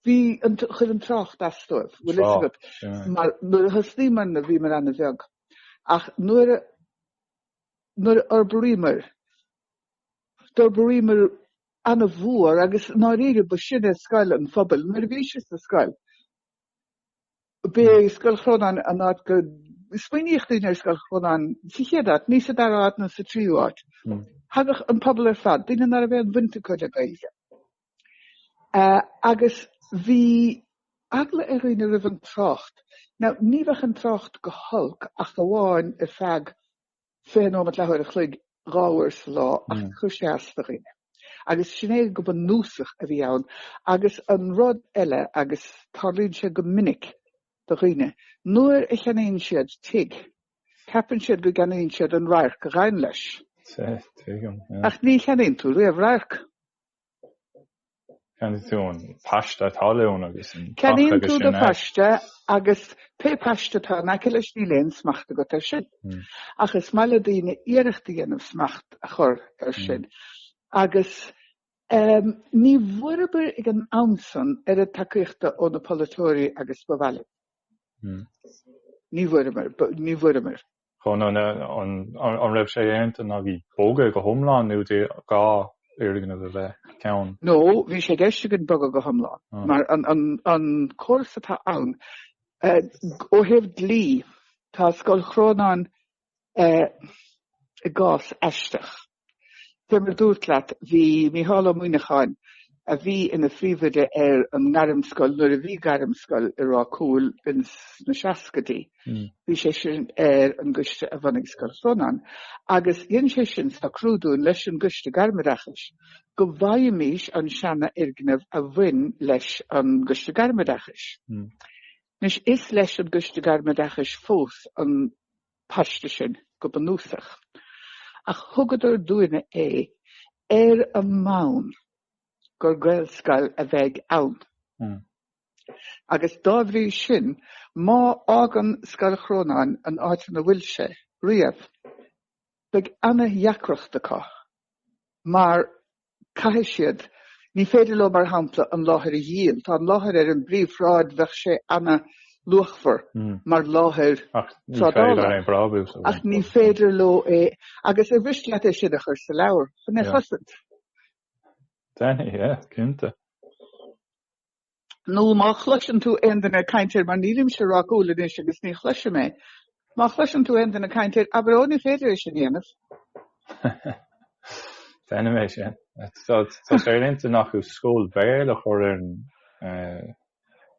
bhí an chuir an trácht as dóibh, bhfuil fhios agat, mar nuair a thosnaíomarna bhíomar ana-bheag. Ach nuair a nuair a fhorbraíomar, d'fhorbraíomar ana-mhór agus i ndáiríre ba sinne scoil an phobail. Nuair a bhís sa scoil, B'é Scoil Chrónáin an áit go smaoiníodh daoine ar Scoil Chrónáin sa chéad áit, ní sa dara háit nó sa tríú háit. Thagadh an pobal ar fad, daoine ná raibh aon bhaint acu le Gaeilge. Agus bhí eagla ar dhaoine roimh an trácht. Now, ní bheadh an trácht go holc ach amháin ar feadh 20 nóiméad, leathuair a chloig, 2 uair sa lá ach chuir sé as do dhaoine. Agus sin é go bunúsach a bhí ann. Agus an rud eile, agus tarlaíonn sé go minic do dhaoine, nuair a cheannaíonn siad tigh, ceapann siad go gceannaíonn siad an radharc a ghabhann leis. Sea, tuigim, yeah. Ach ní cheannaíonn tú riamh radharc. Ceannaíonn tú an paiste talún agus an teach agus sin é. Ceannaíonn tú do phaiste agus pé paiste atá in aice leis níl aon smacht agat air sin. Ach is maith le daoine iarracht a dhéanamh smacht a chur air sin. Agus ní bhfuaireamar ag an am san oiread tacaíochta ó na polaiteoirí agus ba mhaith linn. Ní bhfuaireamar, ní bhfuaireamar. Chun an an raibh sé ar intinn agaibh bogadh go hiomlán nó dhá fhoirgneamh a bheith ceann? No, bhí sé i gceist againn bogadh go hiomlán mar an an an córas atá ann ó thaobh dlí tá Scoil Chrónáin i gcás aisteach. Fé mar a dúrt leat, bhí Mícheál Ó Muimhneacháin, a bhí ina phríomhoide ar an ngairmscoil nuair a bhí gairmscoil i Ráth Cúil ins na seascaidí, bhí sé sin ar an gcoiste a bhunaigh Scoil Chrónáin agus dhein sé sin socrú dúinn leis an gCoiste Gairmoideachais go bhfaighimís an seana-fhoirgneamh a bhain leis an gCoiste Gairmoideachais. Anois, is leis an gCoiste Gairmoideachais fós an paiste sin go bunúsach, ach thugadar dúinne é ar an mbonn gur Gaelscoil a bheidh ann. Agus dá bhrí sin, má fhágann Scoil Chrónáin an áit ina bhfuil sé riamh, beidh ana-dheacracht acu mar caithfidh siad, ní féidir leo mar shampla an láthair a dhíol, tá an láthair ar an bpríomhshráid, bheadh sé ana-luachmhar mar láthair trádála ach ní féidir leo é, agus ar mhiste leat é sin a chur sa leabhar chun é a chosaint? Déanfaidh, yeah, cinnte. Nó má chloiseann tú aon duine ag caint air, mar nílimse i Ráth Cúil anois agus ní chloisim é, má chloiseann tú aon duine ag caint air, abair, ó, ní féidir é sin a dhéanamh. Déanfaidh mé sin. Tá sé ar intinn acu scoil Bhéarla a chur ar an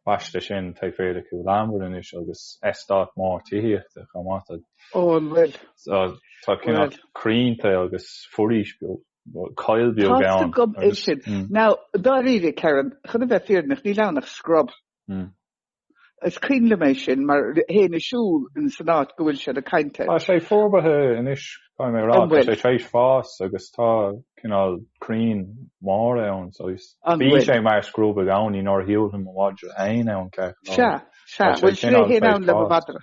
bpaiste sin taobh thiar de Chúil Ambair anois agus eastát mór tithíochta chomh maith. Ó, an bhfuil? Tá cineál crainnte agus foraois beag. Coill beag ann. Tá a fhios agam é sin. Now, dáiríre, Karen, chun a bheith fírinneach, níl ann ach scrub. Is cuimhin liom é sin mar théinn ag siúl in san áit go bhfuil siad ag caint air. Tá sé forbartha anois, caithfidh mé a rá. Tá sé tar éis fás agus tá cineál crainn mhóra ann. So bhí sé mar scrub i gcónaí nuair a shiúlfainn mo mhadra féin ann ceart go leor. Sea, sea. Bhuel, sin é théinn ann le mo mhadra.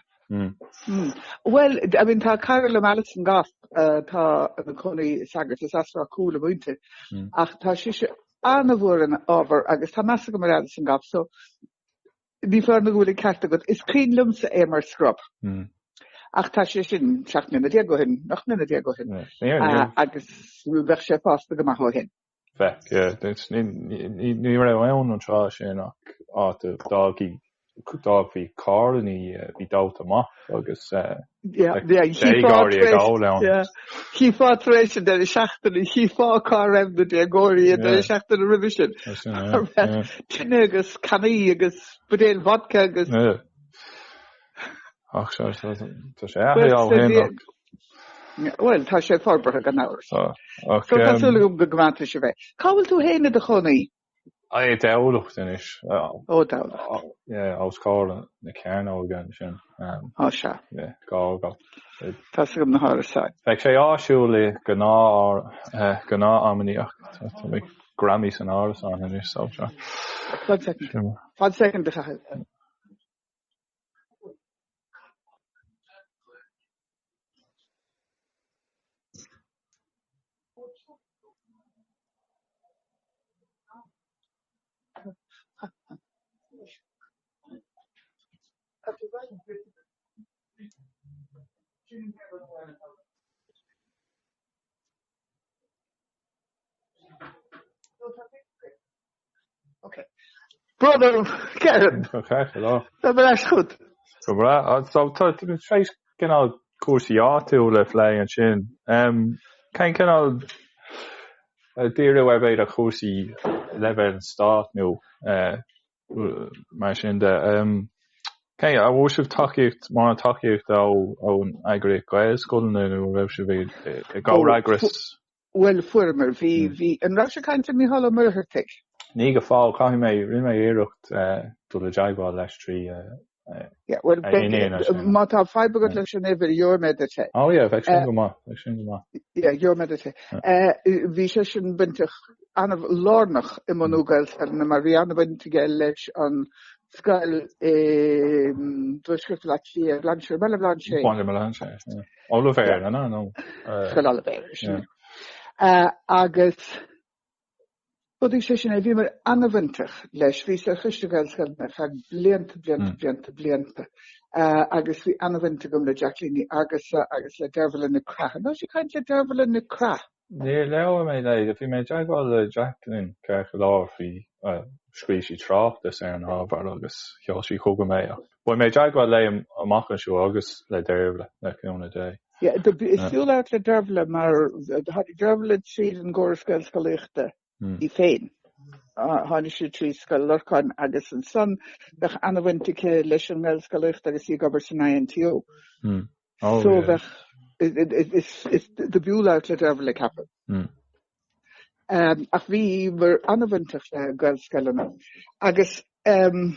Bhuel, I mean, tá cara liom, Alison Goff, atá ina cónaí i Sagart, is as Ráth Cúil a muintir, ach tá sise an-mhór ina ábhar agus tá meas agam ar Alison Goff, so ní foláir nó go bhfuil an ceart agat. Is cuimhin liomsa é mar scrub. Ach tá sé sin 17 mbliana ó shin, 18 mbliana ó shin. Agus bheadh sé fásta go maith ó shin. Bheadh, yeah. Ní raibh ann an tráth sin ach áit a d'fhágfaí d'fhágfaí carranna a bhí dóite amach agus déagóirí ag ól ann. Chífeá tar éis an deireadh seachtaine, chífeá cá raibh na déagóirí an deireadh seachtaine roimhe sin. Tine agus cannaí agus buidéil vodka agus. Ach tá sé athraithe ó shin ach. Bhuel, tá sé forbartha gan amhras. So tá súil agam go gcoimeádfaidh sibh é. Cá bhfuil tú féin i do chónaí? I dTamhlacht anois. Ó, Tamhlacht. Yeah, os comhair na cearnóige ansin. Ó, sea. Yeah, Gága. Tá 'fhios agam na hárasáin. Bheadh sé áisiúil i gnáth gnáth-amannaí ach tá mé greamaithe san árasán anois, so seo. One second. One second, a Chathail. Brón orm, Karen. Tá mé ar ais chugat. Go breá. So tá tar éis cineál cúrsaí áitiúla a phlé ansin. Cén cineál díriú ar b'fhéidir chúrsaí leibhéal an stáit nó mar sin de. Cén, an bhfuair sibh tacaíocht, mórán tacaíocht ón eagraíocht Gaelscoileanna nó an raibh sibh i gcomhfhreagras? Bhuel, fuaireamar. Bhí, bhí, an raibh sibh ag caint le Mícheál Ó Muircheartaigh? Ní go fóill, caithfidh mé, rinne mé iarracht dul i dteagmháil leis trí Yeah, well, a iníon ar sin. má tá fadhb agat leis an uimhir, gheobhaidh mé duit é. Oh yeah, bheadh sin go maith, bheadh sin go maith. Yeah, gheobhaidh mé duit é. Bhí seisean bainteach an-lárnach i mbunú Gaelscoileanna mar bhí an-bhaint aige leis an scoil i dTuaisceart Bhaile Átha Cliath, Bhlainséir, Baile Bhlainséir. Baile Bhlainséir, yeah. Oilibhéar, an ea nó? Scoil Oilibhéir, sin é. Agus bhunaigh sé sin é, bhíomar an-bhainteach leis, bhíos ar choiste Gaelscoileanna ar feadh blianta, blianta, blianta, blianta agus bhí an-bhaint agam le Jacqueline Ní Fhearghusa agus le Dervla Nic Craith. An raibh sibh ag caint le Dervla Nic Craith? Níor labhair mé léi. Bhí mé i dteagmháil le Jacqueline ceart go leor faoi, scríobh sí tráchtas ar an ábhar agus sheol sí chugam é ach beidh mé i dteagmháil léi amach anseo agus le Dervla, le cúnamh Dé. Yeah, is fiú labhairt le Dervla mar tháinig Dervla tríd an gcóras Gaelscolaíochta í féin. Tháinig sí trí Scoil Lorcáin agus ansan bheadh an-bhaint aici leis an nGaelscolaíocht agus í ag obair san INTO. Oh, So yeah. bheadh is do b'fhiú labhairt le Dervla ceapaim. Mm. Um, ach bhíomar an-bhainteach le Gaelscoileanna. Agus um,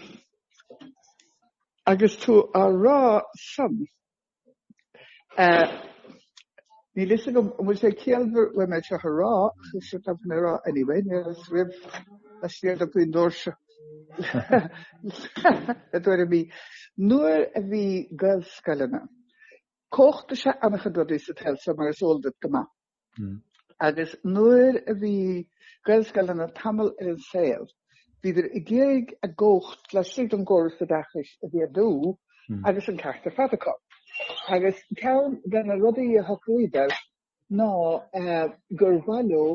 agus tú á rá san uh, níl fhios agam an bhfuil sé ciallmhar uaim é seo a rá, ach is é mé rá anyway, níl fhios riamh laistiar de faoin dóir seo le tuairimí. Nuair a bhí Gaelscoileanna, cumhacht is ea an-chuid rudaí sa tsaol seo mar is eol duit go maith. Agus nuair a bhí Gaelscoileanna tamall ar an saol, bhíodar ag iarraidh a gcumhacht laistigh den gcóras oideachais a mhéadú agus an ceart ar fad acu. Agus ceann de na rudaí a shocraíodar ná gur mhaith leo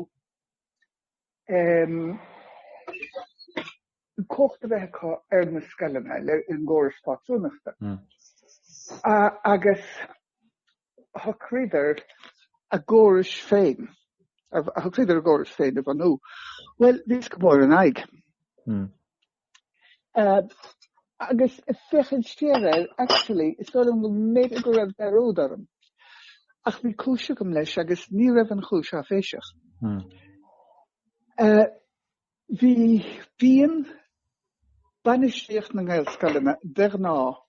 cumhacht a bheith acu ar na scoileanna le an gcóras pátrúnachta. Agus shocraíodar a gcórais féin, shocraíodar a gcóras féin a bhunú. Bhuel, bhíos go mór ina aghaidh. Agus ag féachaint siar air, actually, is dóigh liom go mb'fhéidir go raibh dearúd orm. Ach bhí cúis agam leis agus ní raibh an chúis áiféiseach. Bhí, bíonn bainistíocht na nGaelscoileanna de ghnáth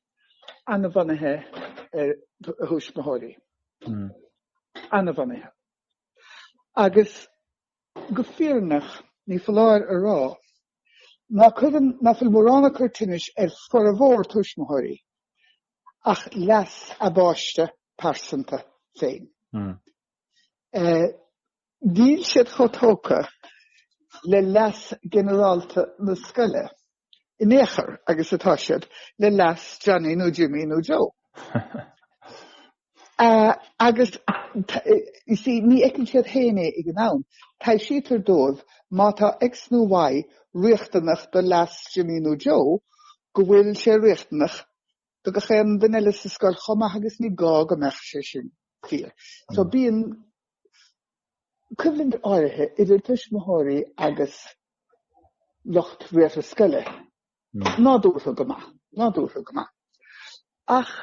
an-bhunaithe ar thuismitheoirí. An-bhunaithe. Agus Go fírinneach, ní foláir a rá, ná cuireann, ná fuil mórán ag cur tinnis ar formhór tuismitheoirí ach leas a bpáiste pearsanta féin. Níl siad chomh tógtha le leas ginearálta na scoile in aon chor agus atá siad le leas Johnny nó Jimmy nó Joe. Agus, you see, ní fheiceann siad féin é ag an am. Taibhsítear dóibh má tá X nó Y riachtanach do leas Jimmy nó Joe, go bhfuil sé riachtanach do gach aon duine eile sa scoil chomh maith agus ní gá go mbeadh sé sin fíor. So bíonn coimhlint áirithe idir tuismitheoirí agus lucht riartha scoile. Nádúrtha go maith, nádúrtha go maith. Ach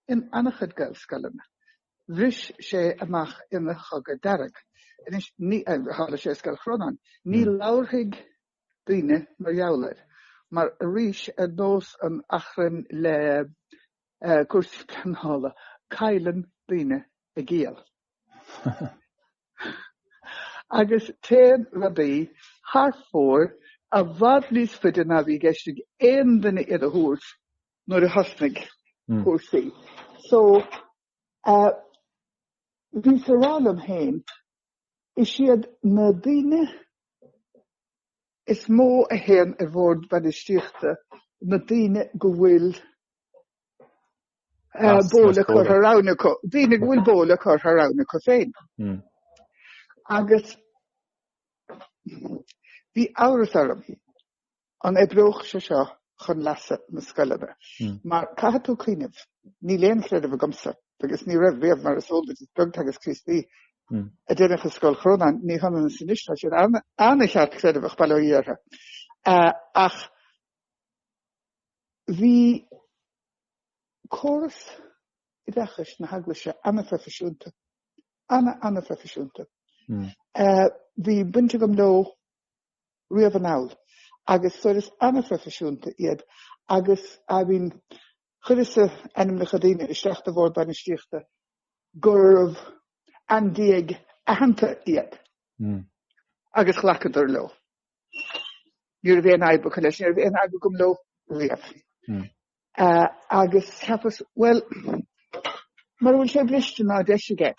in an-chuid Gaelscoileanna, bhris sé amach ina chogadh dearg. Anois, ní, tharla sé i Scoil Chrónáin, ní labharfaidh daoine mar gheall air, mar arís, ar nós an achrainn le cúrsaí pleanála, cailleann daoine a gciall. Agus téann rudaí thar fóir i bhfad níos faide ná bhí i gceist ag aon duine iad a thabhairt nuair a thosnaigh cúrsaí. So, bhíos a rá liom féin, is iad na daoine is mó a théann ar bhord bainistíochta na daoine go bhfuil bó le cur thar abhainn acu, daoine go bhfuil bó le cur thar abhainn acu féin. Agus bhí amhras orm an oibreodh sé seo chun leasa na scoileanna. Mar caithfidh tú cuimhneamh, níl aon chreideamh agamsa, agus ní raibh riamh mar is eol duit, is beag teagasc Críostaí a deineadh i Scoil Chrónáin, ní hionann is anois, tá siad an-cheartchreidmheach, bail ó Dhia orthu. Ach bhí córas oideachais na hEaglaise an-phroifisiúnta, ana-ana-phroifisiúnta. Bhí baint agam leo riamh anall agus foras an-phroifisiúnta iad agus I mean chuireas-sa ainmneacha daoine isteach do bhord bainistíochta gurbh aindiaigh aitheanta iad agus ghlacadar leo. Ní raibh aon fhadhb acu leis, ní raibh aon fhadhb agam leo riamh. Agus cheapas, bhuel, mura bhfuil sé briste ná deisigh é.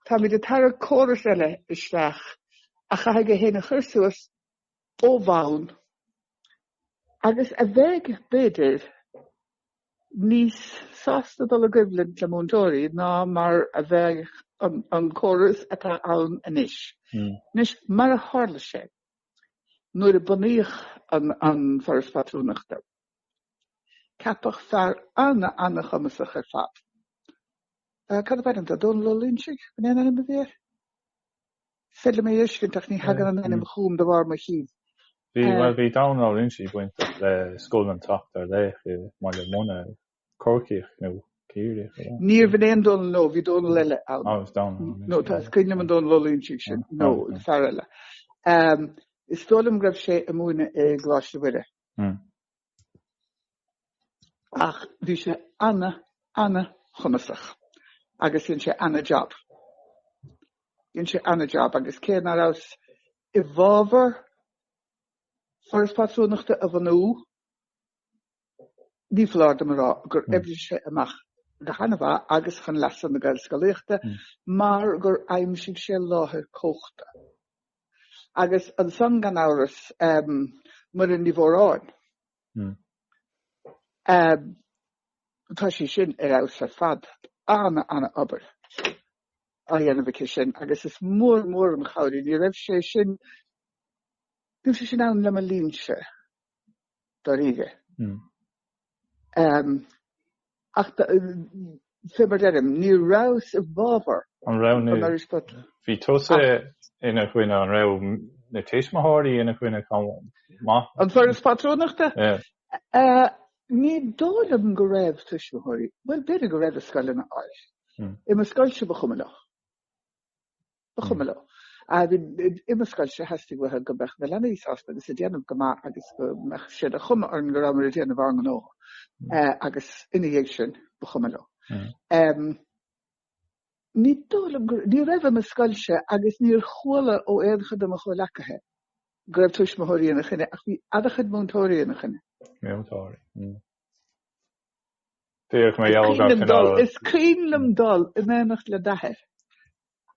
Táimid ag tarraingt córas eile isteach a chaithfidh é féin a chur suas ó bhonn agus a bheidh, b'fhéidir, níos sásta dul i gcoimhlint le múinteoirí ná mar a bheadh an córas atá ann anois. Anois, mar a tharla sé, nuair a bunaíodh an Foras Pátrúnachta, ceapadh fear ana-ana-chumasach ar fad. Cad ab ainm dó? Dónal Ó Loingsigh, an é an ainm a bhí air? Is féidir liom é a fheiscint ach ní thagann an ainm chugam de bharr mo chinn. Bhí, bhuel, bhí Dónal Ó Loingsigh bainteach le Scoil an tSeachtar Laoch i mBaile Munna, Corcaíoch nó Ciarraíoch, ab ea? Níorbh in aon Dónal, no, bhí Dónal eile ann. Ah, bhí Dónal Ó Loingsigh. No, tá, is cuimhin liom an Dónal Ó Loingsigh sin, no, fear eile. Is dóigh liom go raibh sé ag múineadh i gColáiste Mhuire. Ach bhí sé ana, ana-chumasach agus dhein sé ana-job. Dhein sé ana-job agus cé ná rabhas i bhfabhar Foras Pátrúnachta a bhunú, ní foláir dom a rá gur oibrigh sé amach go hana-mhaith agus chun leasa na Gaelscolaíochta mar gur aimsigh sé láthair cumhachta. Agus ansan gan amhras, Muireann Ní Mhóráin. Tá sí sin ar fheabhas ar fad. Ana, ana obair á dhéanamh aici sin agus is mór mór an chabhair í. Ní raibh sé sin, ní raibh sé sin ann le mo linnse, dáiríre. Ach fé mar deirim, ní rabhas i bhfabhar An raibh na, bhí tusa ina choinne, an raibh na tuismitheoirí ina choinne chomh maith? An Foras Pátrúnachta? Ní dóigh liom go raibh tuismitheoirí, bhuel b'fhéidir go raibh i scoileanna áirithe. I mo scoilse ba chuma leo. Ba chuma leo. I mo scoilse theastaigh uathu go mbeadh na leanaí sásta agus ag déanamh go maith agus go mbeadh sé de chuma orainn go rabhamar ag déanamh ár ngnó agus ina dhiaidh sin ba chuma leo. Ní dóigh liom go, ní raibh i mo scoilse agus níor chuala ó aon chuid de mo chomhleacaithe go raibh tuismitheoirí ina choinne ach bhí an-chuid múinteoirí ina choinne. Múinteoirí. Féach mar gheall ar cineál. Is cuimhin liom dul in éineacht le d'athair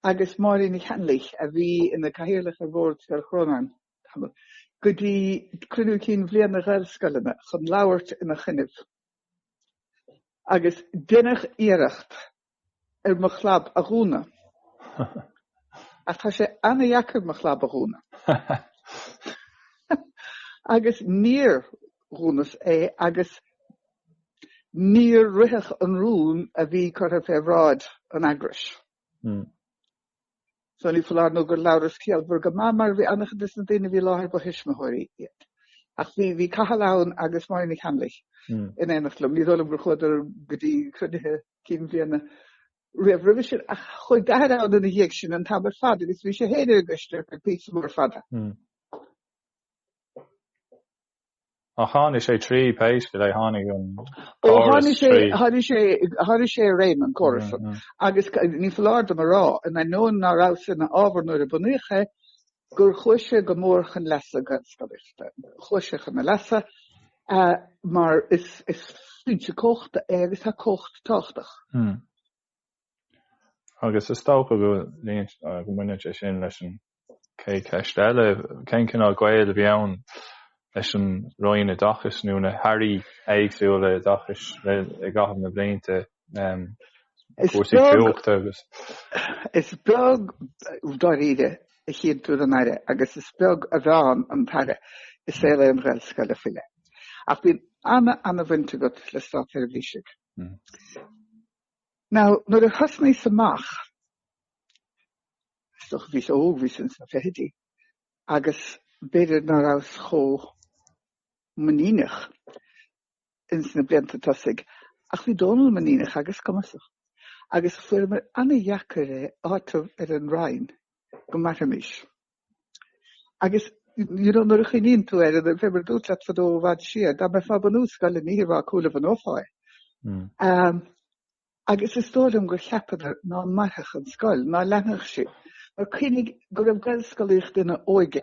agus Máirín Ní Cheannlaoich, a bhí ina cathaoirleach ar bhord Scoil Chrónáin tamall, go dtí cruinniú cinn bhliana Ghaelscoileanna chun labhairt ina choinnibh. Agus deineadh iarracht. ar mo chlab a dhúnadh. Ach tá sé ana-dheacair mo chlab a dhúnadh. Agus níor dhúnas é agus níor ritheadh an rún a bhí curtha fé bhráid an eagrais. So ní foláir nó gur labhras ciallmhar go maith mar bhí an-chuid des na daoine a bhí i láthair ba thuismitheoirí iad. Ach bhí, bhí Cathal ann agus Máirín Nic Amhlaigh in éineacht liom. Ní dóigh liom gur chuadar go dtí cruinnithe cinn bhliana riamh roimhe sin ach chuaigh d'athair ann ina dhiaidh sin an t-am ar fad agus bhí sé féin ar an gcoiste ar feadh píosa mór fada. Ach tháinig sé trí pé scéal é, tháinig an Ó córas tháinig sé, trí. tháinig sé, tháinig sé i réim an córas san. Agus ní foláir dom a rá, in ainneoin ná rabhas ina fhábhar nuair a bunaíodh é, gur chuaigh sé go mór chun leasa Gaelscolaíochta. Chuaigh sé chun a leasa mar is, is foinse cumhachta é agus tá cumhacht tábhachtach. Agus is dócha go mbaineann sé sin leis an chéad cheist eile, cén cineál gaol a bhí ann leis an Roinn Oideachais nó na hairí éagsúla oideachais i gcaitheamh na blianta, cúrsaí cumhachta agus. Is beag dáiríre a chíonn tú den Aire agus is beag a mheánn an tAire i saol aon Ghaelscoile faoi leith. Ach bíonn ana-ana-bhaint agat le státseirbhísigh. Now, nuair a thosnaíos amach, is dócha bhíos óg, bhíos ins na fichidí, agus b'fhéidir ná rabhas chomh muiníneach ins na blianta tosaigh, ach bhí Dónal muiníneach agus cumasach, agus fuaireamar ana-dheacair é áiteamh ar an Roinn go mairfimis. Agus, you know, nuair a chuimhníonn tú air, fé mar a dúrt leat fadó i bhfad siar, dá mbeifeá ag bunú scoile ní thiúrfá cúl a bhunófá é. Agus is dóigh liom gur cheapadar ná mairfeadh an scoil, ná leanfadh sí. Mar cuimhnigh go raibh Gaelscolaíocht ina óige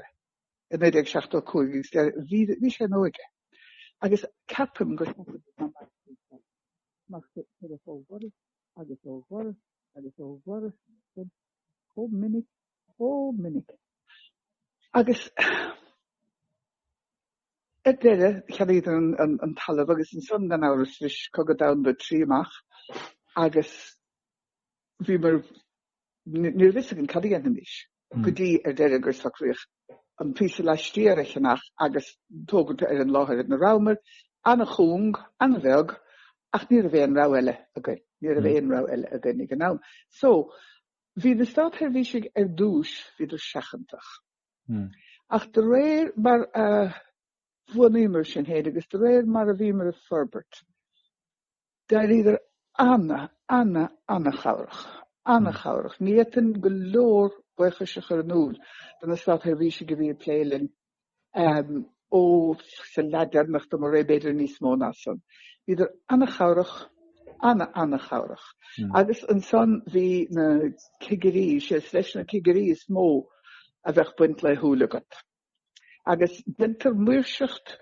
i 1975 agus bhí, bhí sé ina óige. Agus ceapaim gur cheapadar ná mairfeadh an scoil. Mar cuireadh ó dhoras agus ó dhoras agus ó dhoras chomh minic chomh minic. Agus ar deireadh, cheannaíodar an talamh agus ansan, gan amhras, bhris Cogadh Domhanda 3 amach agus bhíomar, ní raibh fhios againn cad a dhéanfaimis go dtí ar deireadh gur socraíodh an píosa laistiar a cheannach agus tógaint ar an láthair ina rabhamar, an-chúng, an-bheag, ach ní raibh aon rogha eile againn, ní raibh aon rogha eile againn ag an am. So, Bhí na státseirbhísigh ar dtús, bhíodar seachantach. Ach de réir mar a bhuanaíomar sinn féin agus de réir mar a bhíomar ag forbairt, d'éiríodar ana, ana, ana-chabhrach. Ana-chabhrach. Ní fhéadfainn go leor buíochais a chur in iúl do na státseirbhísigh a bhí ag plé linn ó sa leath deireanach de mo ré, b'fhéidir níos mó ná san. Bhíodar ana-chabhrach, ana-ana-chabhrach. Agus ansan bhí na cigirí, sé is leis na cigirí is mó a bheadh baint laethúil agat. Agus déantar maoirseacht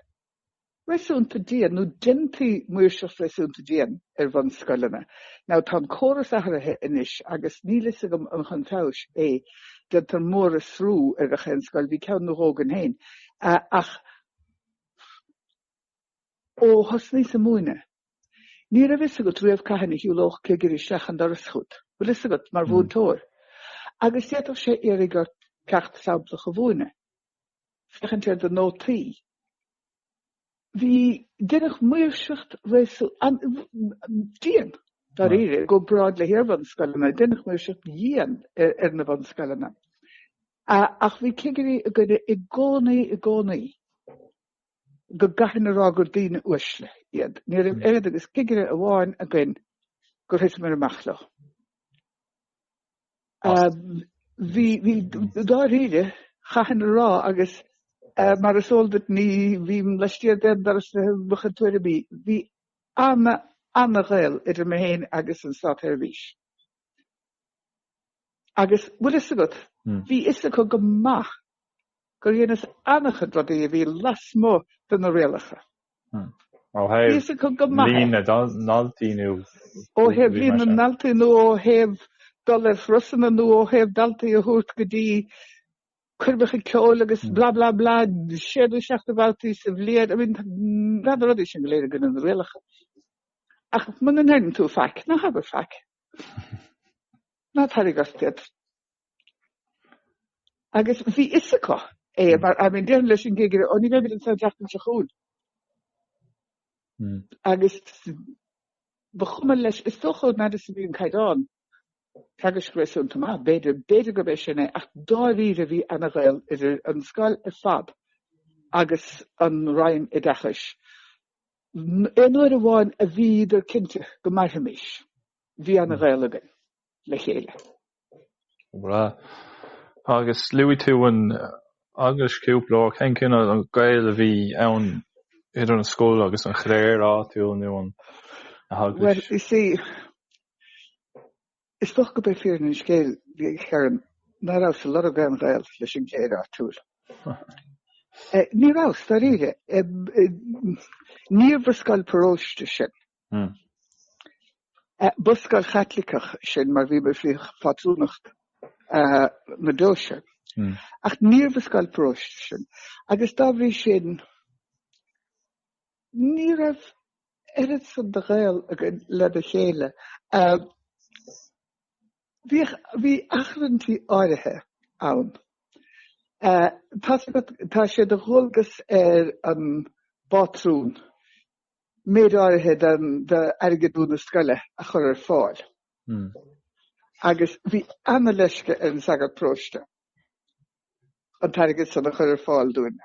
réasúnta dian, nó déantaí maoirseacht réasúnta dian ar bhunscoileanna. Now tá an córas athraithe anois agus níl fhios agam an chun feabhais é, déantar mórfhiosrú ar gach aon scoil, bhí ceann nó dhó againn féin, ach ó thosnaíos ag múineadh, ní raibh fhios agat riamh cathain a shiúlódh cigire isteach an doras chugat, bhfuil fhios agat, mar mhúinteoir. Agus d'fhéadfadh sé iarraidh ort ceacht samplach a mhúineadh, féachaint ar do nótaí. Bhí, deineadh maoirseacht dian, dáiríre, i gcomparáid le hiar-bhunscoileanna, deineadh maoirseacht dhian ar na bunscoileanna. Ach bhí cigirí againne i gcónaí, i gcónaí, go gcaithfinn a rá gur daoine uaisle iad. Ní raibh oiread agus cigire amháin againn gur thiteamar amach leo. Bhí, bhí, dáiríre, chaithfinn a rá agus mar is eol duit ní bhím laistiar d'aon doras le mo chuid tuairimí, bhí ana, ana-ghaol idir mé féin agus an státseirbhís. Agus, bhfuil fhios agat, bhí fhios acu go maith gur dheineas an-chuid rudaí a bhí lasmuigh de na rialacha. Ó thaobh líon na ndaltaí nó Ó thaobh líon na ndaltaí nó ó thaobh dul ar thurasanna nó ó thaobh daltaí a thabhairt go dtí coirmeacha ceoil agus blah blah blah, sé nó seacht de bhabhtaí sa bhliain. I mean, tá na rudaí sin go léir i gcoinne na rialacha. Ach muna ndeireann tú faic, ná habair faic. Ná tarraing ort iad. Agus bhí fhios acu é mar, I mean, déarfainn leis an gcigire, ó ní bheimid anseo an tseachtain seo chugainn. Agus ba chuma leis, is dócha an fhad is a bhí an caighdeán teagaisc réasúnta maith, b'fhéidir, b'fhéidir gurb é sin é, ach dáiríre bhí ana-ghaol idir an scoil ar fad agus an Roinn Oideachais. Aon uair amháin a bhíodar cinnte go mairfimis, bhí ana-ghaol againn le chéile. Breá. Agus luaigh tú an eaglais cúpla uair, cén cineál gaol a bhí ann idir an scoil agus an chléir áitiúil nó an eaglais? Bhuel, you see, is dócha gurb é fírinne an scéil, a Chiaráin, ná rabhas ag lorg aon ghaol leis an gcléir áitiúil. Ní rabhas, dáiríre. Níorbh scoil paróiste sinn. Ba scoil Chaitliceach sinn mar bhíomar faoi phátrúnacht na deoise. Ach níorbh scoil paróiste sinn. Agus dá bhrí sin, ní raibh oiread san de ghaol againn lena chéile. Bhíodh, bhí achranntí áirithe ann. Tá sé de dhualgas ar an bpátrún méid áirithe d'airgeadú na scoile a chur ar fáil. Agus bhí ana-leisce ar an sagart paróiste an t-airgead san a chur ar fáil dúinn.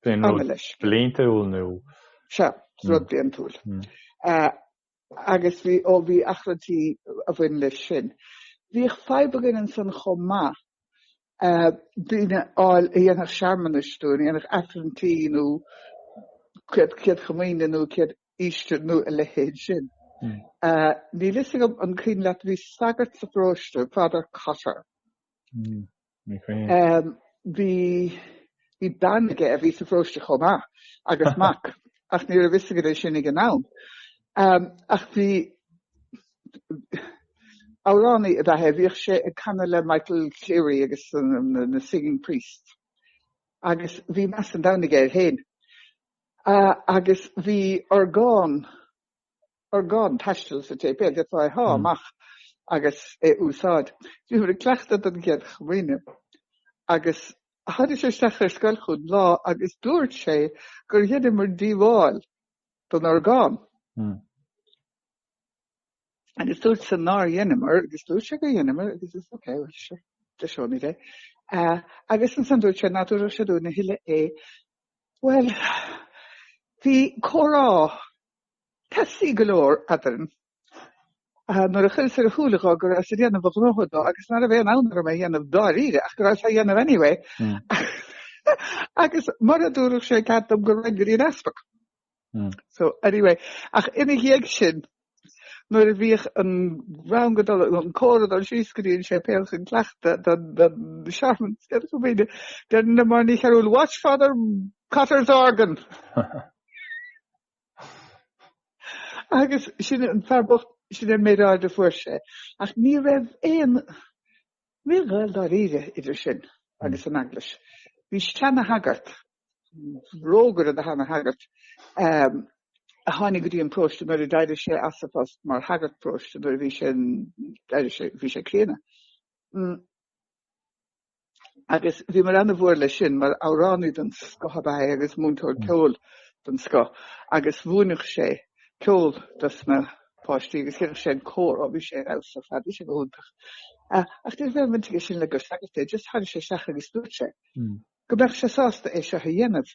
B'in rud bliantúil nó? Sea, rud bliantúil. Agus bhí, ó bhí achranntí a bhain leis sin. Bhíodh fadhb againn ansan chomh maith daoine a fháil a dhéanfadh searmanais dúinn, a dhéanfadh aifrinntí nó Céad Chomaoine nó Céad Easter nó a leithéid sin. Níl fhios agam an cuimhin leat, bhí sagart sa pharóiste, Father Cotter. Bhí bhí bean aige a bhí sa pharóiste chomh maith agus mac ach ní raibh fhios againn é sin ag an am. Ach bhí amhránaí ab ea é, bhíodh sé ag canadh le Michael Cleary agus na Singing Priests agus bhí meas an domhain aige air féin. Agus bhí orgán, orgán taistil sa tséipéal, d'fhéadfá é a shá amach agus é a úsáid. Bhíomar ag cleachtadh don Chéad Chomaoine agus tháinig sé isteach ar scoil chugainn lá agus dúirt sé gur dheineamar díobháil don orgán. Agus dúirt-sa nár dheineamar, agus dúirt sé gur dheineamar, agus is ok, well sure, deiseoimid é. Agus ansan dúirt sé ná tabharfadh sé dúinn a thuilleadh é. Bhuel, bhí comhrá teasaí go leor eadrainn nuair a chuireas ar a shúile dhó go rabhas ag déanamh a ghnótha dó agus ná raibh aon fhonn orm é a dhéanamh dáiríre ach go rabhas á dhéanamh anyway. Agus mura dtabharfadh sé cead dom go raghainn go dtí an easpag. So anyway, ach ina dhiaidh sin, nuair a bhíodh an rang ag dul, an cór ag dul síos go dtí an séipéal chun cleachtadh don don searmanas Céad Chomaoine, deireann le Máire Ní Chearúil, Watch Father Cotter's organ! Agus sin an fear bocht, sin an méid aird a fuair sé. Ach ní raibh aon, ní raibh gaol dáiríre idir sinn agus an Eaglais. Bhí seana-shagart, rógaire de sheana-shagart, a tháinig go dtí an paróiste nuair a d'éirigh sé as a phost mar shagart paróiste nuair a bhí sé, d'éirigh sé, bhí sé críonna. Agus bhíomar ana-mhór leis sin mar amhránaí den scoth ab ea é agus múinteoir ceoil den scoth agus mhúineadh sé ceol dos na páistí agus dhéanadh sé an cór, ó bhí sé ar fheabhas ar fad, bhí sé go hiontach. Ach ní raibh aon bhaint aige sin le gur sagart é, just tháinig sé isteach agus dúirt sé go mbeadh sé sásta é seo a dhéanamh.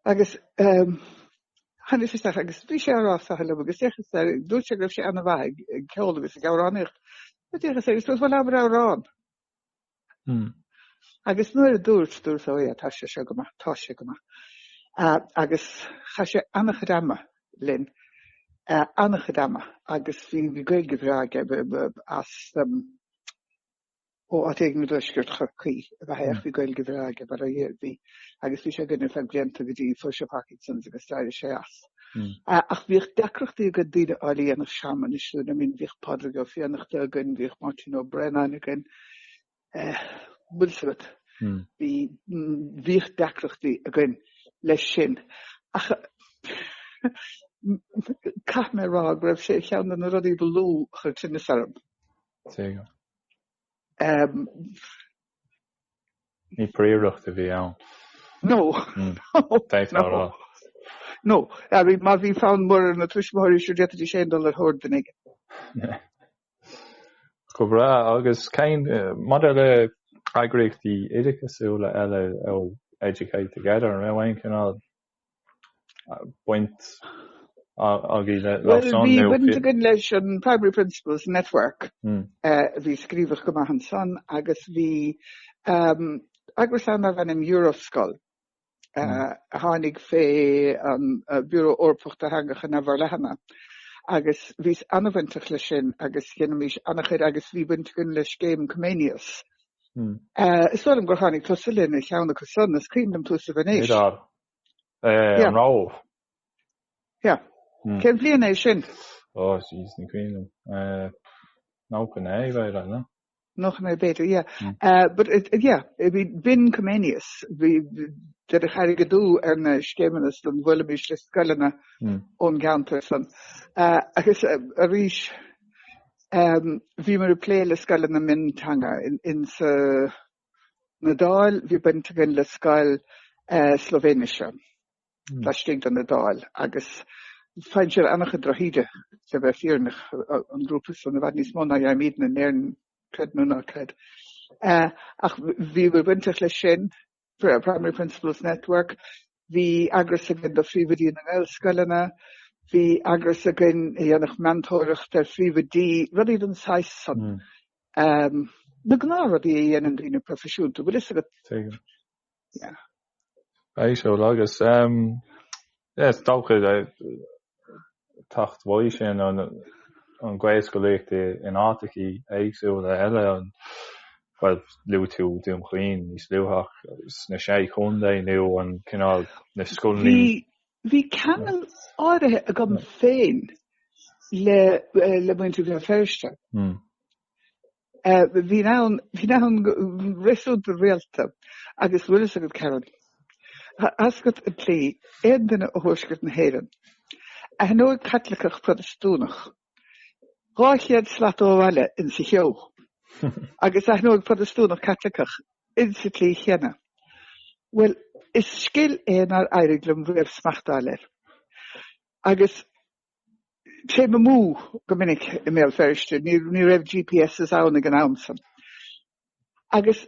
Agus tháinig sé isteach agus bhí sé á rá sathar liom agus d'fhéachas air, dúirt sé go raibh sé ana-mhaith ag ceol agus ag amhránaíocht. D'fhéachas air agus dúirt, bhuel abair amhrán. Agus nuair a dúirt, dúirt, oh yeah, tá sé seo go maith, tá sé go maith. Agus chaith sé ana-chuid ama linn, ana-chuid ama agus bhí Gaeilge bhreá aige as Ó áit éigin i dtuaisceart Chorcaí ab ea é ach bhí Gaeilge bhreá aige mar a dheir bhí agus bhí sé againn ar feadh blianta go dtí fuair sé Parkinson's agus d'éirigh sé as. Ach bhíodh deacrachtaí againn daoine a fháil a dhéanfadh searmanais dúinn, I mean bhíodh Pádraig Ó Fiannachta againn, bhíodh Máirtín Ó Braonáin againn, bhfuil 's agat, bhí, bhíodh deacrachtaí againn leis sin. Ach caithfidh mé a rá go raibh sé ar cheann de na rudaí ba lú a chuir tinneas orm. Tuigim. Ní príoracht a bhí ann. No. D'fhéadfá a rá. No. I mean, má bhí fonn mór ar na tuismitheoirí, sure d'fhéadfaidís féin dul ar thóir duine éigin. Go breá. Agus cén, maidir le eagraíochtaí oideachasúla eile ó Educate Together, an raibh aon chineál baint agaibh leo san? Bhuel, bhí baint againn leis an Primary Principals Network, a bhí scríobhach go maith ansan, agus bhí eagras ann darbh ainm Euroscoil, a tháinig fé an Bureau Eorpach do Theangacha Neamhfhorleathana, agus bhíos an-bhainteach leis sin agus dheinimís an-chuid agus bhí baint againn le scéim Comenius. Is dóigh liom gur tháinig tusa linn ar cheann acu san, is cuimhin liom tú sa Veinéis. Iodáil. An Róimh. Yeah. Cén bhliain é sin? Oh, jeez, ní cuimhin liom. 99, b'fhéidir, no? 99 b'fhéidir, yeah. But, yeah, b'in Comenius. Bhí deineadh airgeadú ar na scéimeanna san, bhuailimis le scoileanna ón gceantar san. Agus arís, bhíomar ag plé le scoileanna mionteanga in sa Iodáil, bhí baint againn le scoil Slóivéinise laistigh den Iodáil agus faigheann siad an-chuid drochíde, le bheith fírinneach, an grúpa san, i bhfad níos mó ná a fhaighimidne in Éirinn, creid nó ná creid. Ach bhíomar bainteach leis sin, Primary Principals Network, bhí eagras againn do phríomhoidí na nGaelscoileanna, bhí eagras againn a dhéanfadh meantóireacht ar phríomhoidí, rudaí den saghas san. Na gnáthrudaí a dhéanann daoine proifisiúnta, bhfuil fhios agat? Tuigim. Yeah. Spéisiúil agus yeah, is dócha teacht uaidh sin an an Ghaelscolaíocht in áiteachaí éagsúla eile an bhuel luaigh tú Dún Chaoin níos luaithe ach sna Sé Chontae nó an cineál na scoileanna Bhí bhí ceangal áirithe agam féin le le muintir Bhéal Feirste. Bhínn ann, bhínn ann go réasúnta rialta agus bhfuil fhios agat Karen, tá fhios agat an tslí, aon duine ó thuaisceart na hÉireann, aithneoidh Caitliceach Protastúnach 200 slat ó bhaile insa cheo agus aithneoidh Protastúnach Caitliceach insa tslí chéanna. Bhuel, is scil é nár éirigh liom riamh smacht a fháil air. Agus Téim amú go minic i mBéal Feirste, ní raibh GPSs ann ag an am san. Agus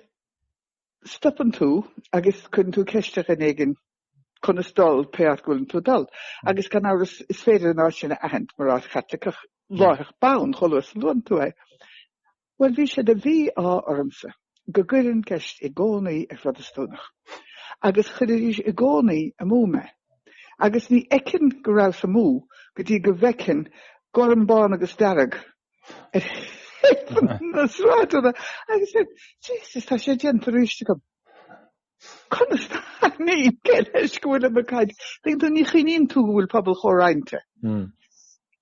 stopann tú agus cuireann tú ceist ar dhuine éigin conas dul pé áit go bhfuileann tú ag dul. Agus gan amhras is féidir an áit sin a aithint mar áit Chaitliceach láithreach bonn chomh luath is a luann tú é. Bhuel, bhí sé de mhí-ádh ormsa go gcuirfinn ceist i gcónaí ar Phrotastúnach, agus chuiridís i gcónaí amú mé, agus ní fheicfinn go rabhas amú go dtí go bhfeicfinn gorm, bán agus dearg ar thaobh na sráideanna, agus bheinn, Jesus, tá sé déanta arís agam. Conas ní cé leis go bhfuilim ag caint? Tuigeann tú, ní chuimhníonn tú go bhfuil pobal chomh roinnte.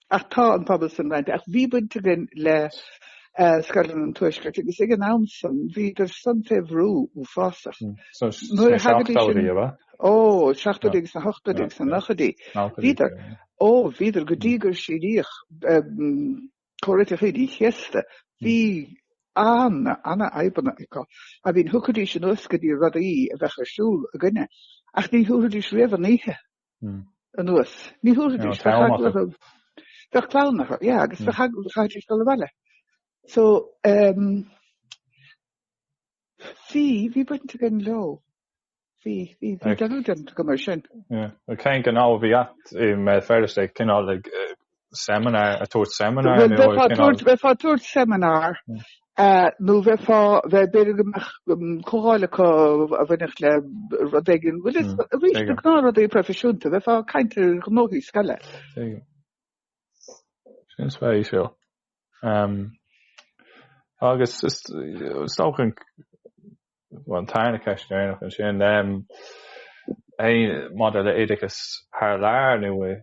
Ach tá an pobal san roinnte. Ach bhí baint againn le scoileanna an Tuaiscirt agus ag an am san bhíodar san fé bhrú uafásach. Nuair a thagaidís sin, ó, seachtóidí agus na hochtóidí agus na nóchaidí, bhíodar, ó, bhíodar go dtí gur síníodh Comhaontú Aoine an Chéasta, bhí an-ana-fhadhbanna acu. I mean, thiocfaidís anuas go dtí rudaí a bheadh ar siúl againne, ach ní thabharfaidís riamh an oíche anuas. Ní thabharfaidís. Bheadh eagla orthu. Bheadh clann orthu, yeah, agus bheadh eagla, chaithfidís dul abhaile. So, um, bhí, bhí baint againn leo. Bhí, bhí, bhí dearúd déanta agam air sin. Yeah. Cén gnó a bhí agat i mBéal Feirste ag cineál ag seimineár, ag tabhairt seimineár nó ag cineál... Bheifeá ag tabhairt seimineár nó bheifeá, bheith, b'fhéidir go mbeadh comhdháil acu a bhainfeadh le rud éigin, bhuel is arís na gnáthrudaí proifisiúnta, bheifeá ag caint ar ghnóthaí scoile. Tuigim. Sin spéisiúil. Agus is dócha an tarna ceist deireanach ansin, maidir le oideachas thar lear nó i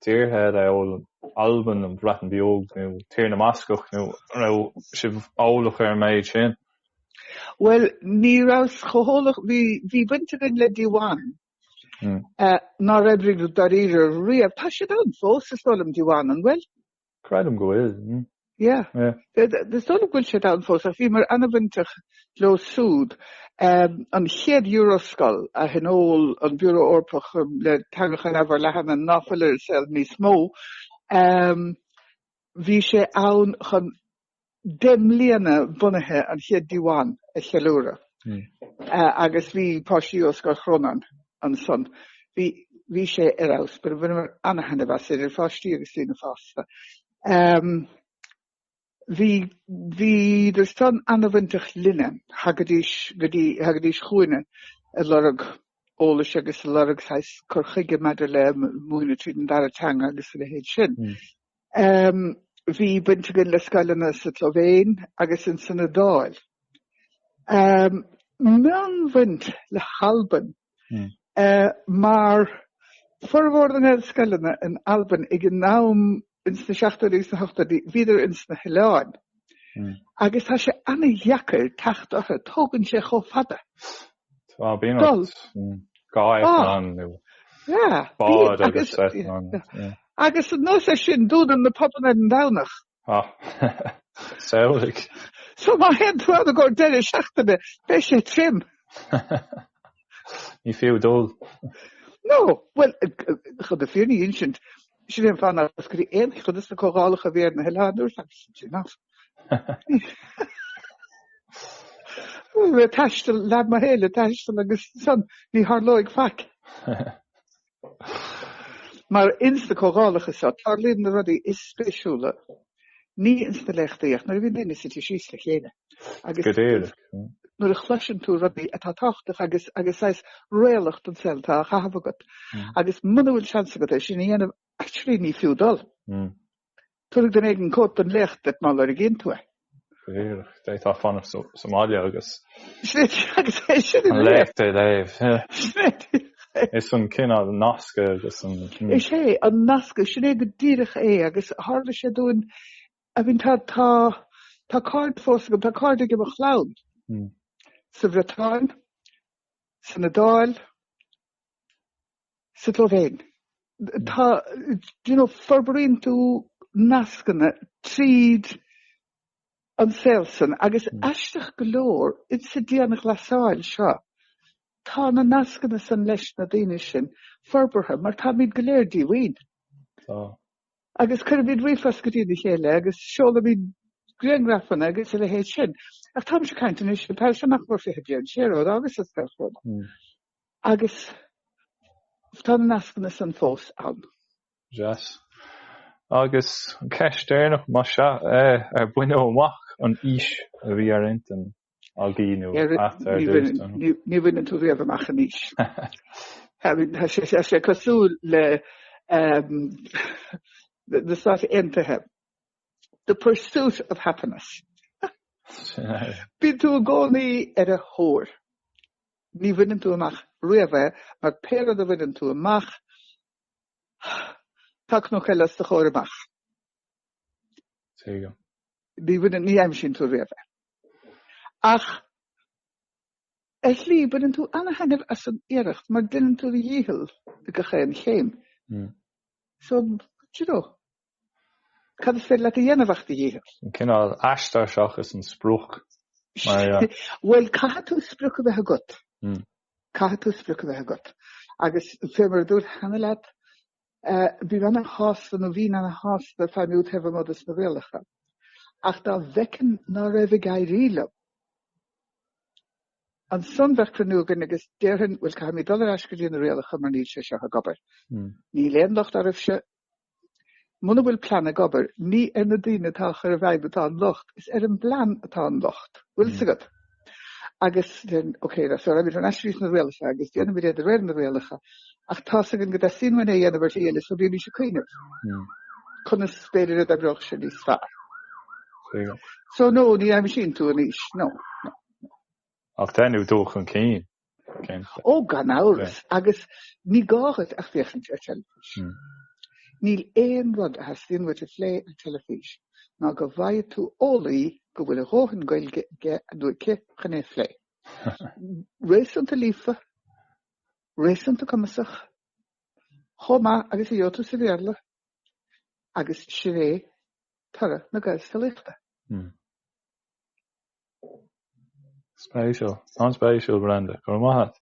dtíortha eile, amhail Albain, an Bhreatain Bheag nó Tír na mBascach nó an raibh sibh eolach ar an méid sin? Bhuel, ní rabhas chomh heolach, bhí baint againn le Diwan, nár oibrigh dáiríre riamh. Tá siad ann fós, is dóigh liom, Diwan, an bhfuil? Creidim go bhfuil. Yeah. Is dóigh liom go bhfuil siad ann fós ach bhíomar an-bhainteach leo siúd. An chéad Euroscoil a thionóil an Biúró Eorpach le Teangacha Neamhfhorleathana ná fuil ar an saol níos mó, bhí sé ann chun 10 mbliana bunaithe an chéad Diwan a cheiliúradh agus bhí páistí ó Scoil Chrónáin ansan. Bhí bhí sé ar fheabhas, bhaineamar an-thaitneamh as, idir pháistí agus daoine fásta. Bhí bhíodar san an-bhainteach linne, thagaidís go dtí thagaidís chugainne ag lorg eolais agus ag lorg saghas cur chuige maidir le múineadh tríd an dara teanga agus a leithéid sin. Bhí baint againn le scoileanna sa tSlóivéin agus in san Iodáil. Mionbhaint le hAlbain mar formhór na nGaelscoileanna in Albain ag an am ins na seachtóidí agus na hochtóidí, bhíodar ins na hoileáin. Agus tá sé ana-dheacair teacht orthu, tógann sé chomh fada. Tá, bíonn ort dhá eitleán nó bád agus eitleán. Agus anuas air sin, dúnann na pubanna ar an Domhnach. Samhlaigh. So má théann tú ann i gcomhair deireadh seachtaine, beidh sé trim. Ní fiú dul. No, bhuel, chun na fírinne a insint, sin é an fáth nár chuas go dtí aon cheann de na comhdhálacha a bhí ar na hoileáin nuair atá simply not. Bhí mé ag taisteal, leath mo shaoil ag taisteal agus ansan ní tharlóidh faic. Mar ins na comhdhálacha seo, tarlaíonn na rudaí is spéisiúla, ní ins na léachtaí ach nuair a bhíonn daoine suite síos le chéile agus Go díreach. nuair a chloiseann tú rudaí atá tábhachtach agus agus saghas réalach don saol atá á chaitheamh agat. Agus muna bhfuil seans agat é sin a dhéanamh, actually ní fiú dul. Tabharfaidh duine éigin cóip den léacht duit má lorgaíonn tú é. Go díreach. D'fhéadfá fanacht sa mbaile agus. Sin é, agus é sin an léacht a léamh. Sin é. Is an cineál nascadh agus an. Is é, an nascadh, sin é go díreach é agus tharla sé dúinn, I mean tá, tá, tá cairde fós agam, tá cairde ag mo chlann sa Bhriotáin, san Iodáil, sa tSlóivéin. Tá, do you know, forbraíonn tú nascanna tríd an saol san agus aisteach go leor, insa dianghlasáil seo, tá na nascanna san leis na daoine sin forbartha mar táimid go léir díomhaoin. Tá. Agus cuirimid ríomhphost go dtína chéile agus seolaimid grianghrafanna agus a leithéid sin. Ach táimse ag caint anois, tá sé nach mór 20 bliain siar ó d'fhágas an Scoil Chrónáin. Agus tá na nascanna san fós ann. Deas. Agus an ceist deireanach, más ea, ar baineadh amach an fhís a bhí ar intinn agaibh nó a't ar dtús? Ní bhaineann tú riamh amach an fhís. Tá sé cosúil le na Stáit Aontaithe. The pursuit of happiness. Bíonn tú i gcónaí ar a thóir. Ní bhaineann tú amach riamh é, mar pé rud a bhaineann tú amach, tá cnoc eile os do chomhair amach. Tuigim. Ní bhaineann, ní aimsíonn tú riamh é. Ach ar shlí, baineann tú ana-thaitneamh as an iarracht, mar déanann tú do dhícheall ag gach aon chéim. So, do you know. Cad is féidir leat a dhéanamh ach do dhícheall? An cineál aistear seachas an sprioc. Bhuel, caithfidh tú sprioc a bheith agat. Caithfidh tú sprioc a bheith agat. Agus fé mar a dúrt cheana leat, bím ana-shásta nó bhínn ana-shásta feidhmiú taobh amuigh dos na rialacha. Ach dá bhfeicfinn ná raibh ag éirí liom, ansan bheadh cruinniú againn agus déarfainn, bhuel, caithfimid dul ar ais go dtí na rialacha mar níl sé seo ag obair. Níl aon locht oraibhse, Muna bhfuil plean ag obair, ní ar na daoine atá á chur i bhfeidhm atá an locht, is ar an bplean atá an locht. Bhfuil fhios agat? Agus then, ok, so raghaimid thar n-ais arís na rialacha agus déanfaimid é de réir na rialacha, ach tá's againn go dteastaíonn uainn é a dhéanamh ar shlí eile, so bímís ag cuimhneamh conas b'fhéidir a d'oibreodh sé níos fearr. So no, ní aimsíonn tú an fhís, no, no, no. Ach déanadh dul chun cinn. Ó, gan amhras, agus ní gá dhuit ach féachaint ar teilifís. Níl aon rud a theastaíonn uait a phlé ar teilifís ná go bhfaighidh tú eolaí go bhfuil a dhóthain Gaeilge aige nó aici chun é a phlé. Réasúnta líofa, réasúnta cumasach, chomh maith agus a gheobhaidh tú sa Bhéarla, agus sin é. Tá. toradh na Gaelscolaíochta. Spéisiúil. An-spéisiúil, Brenda. Go raibh maith agat.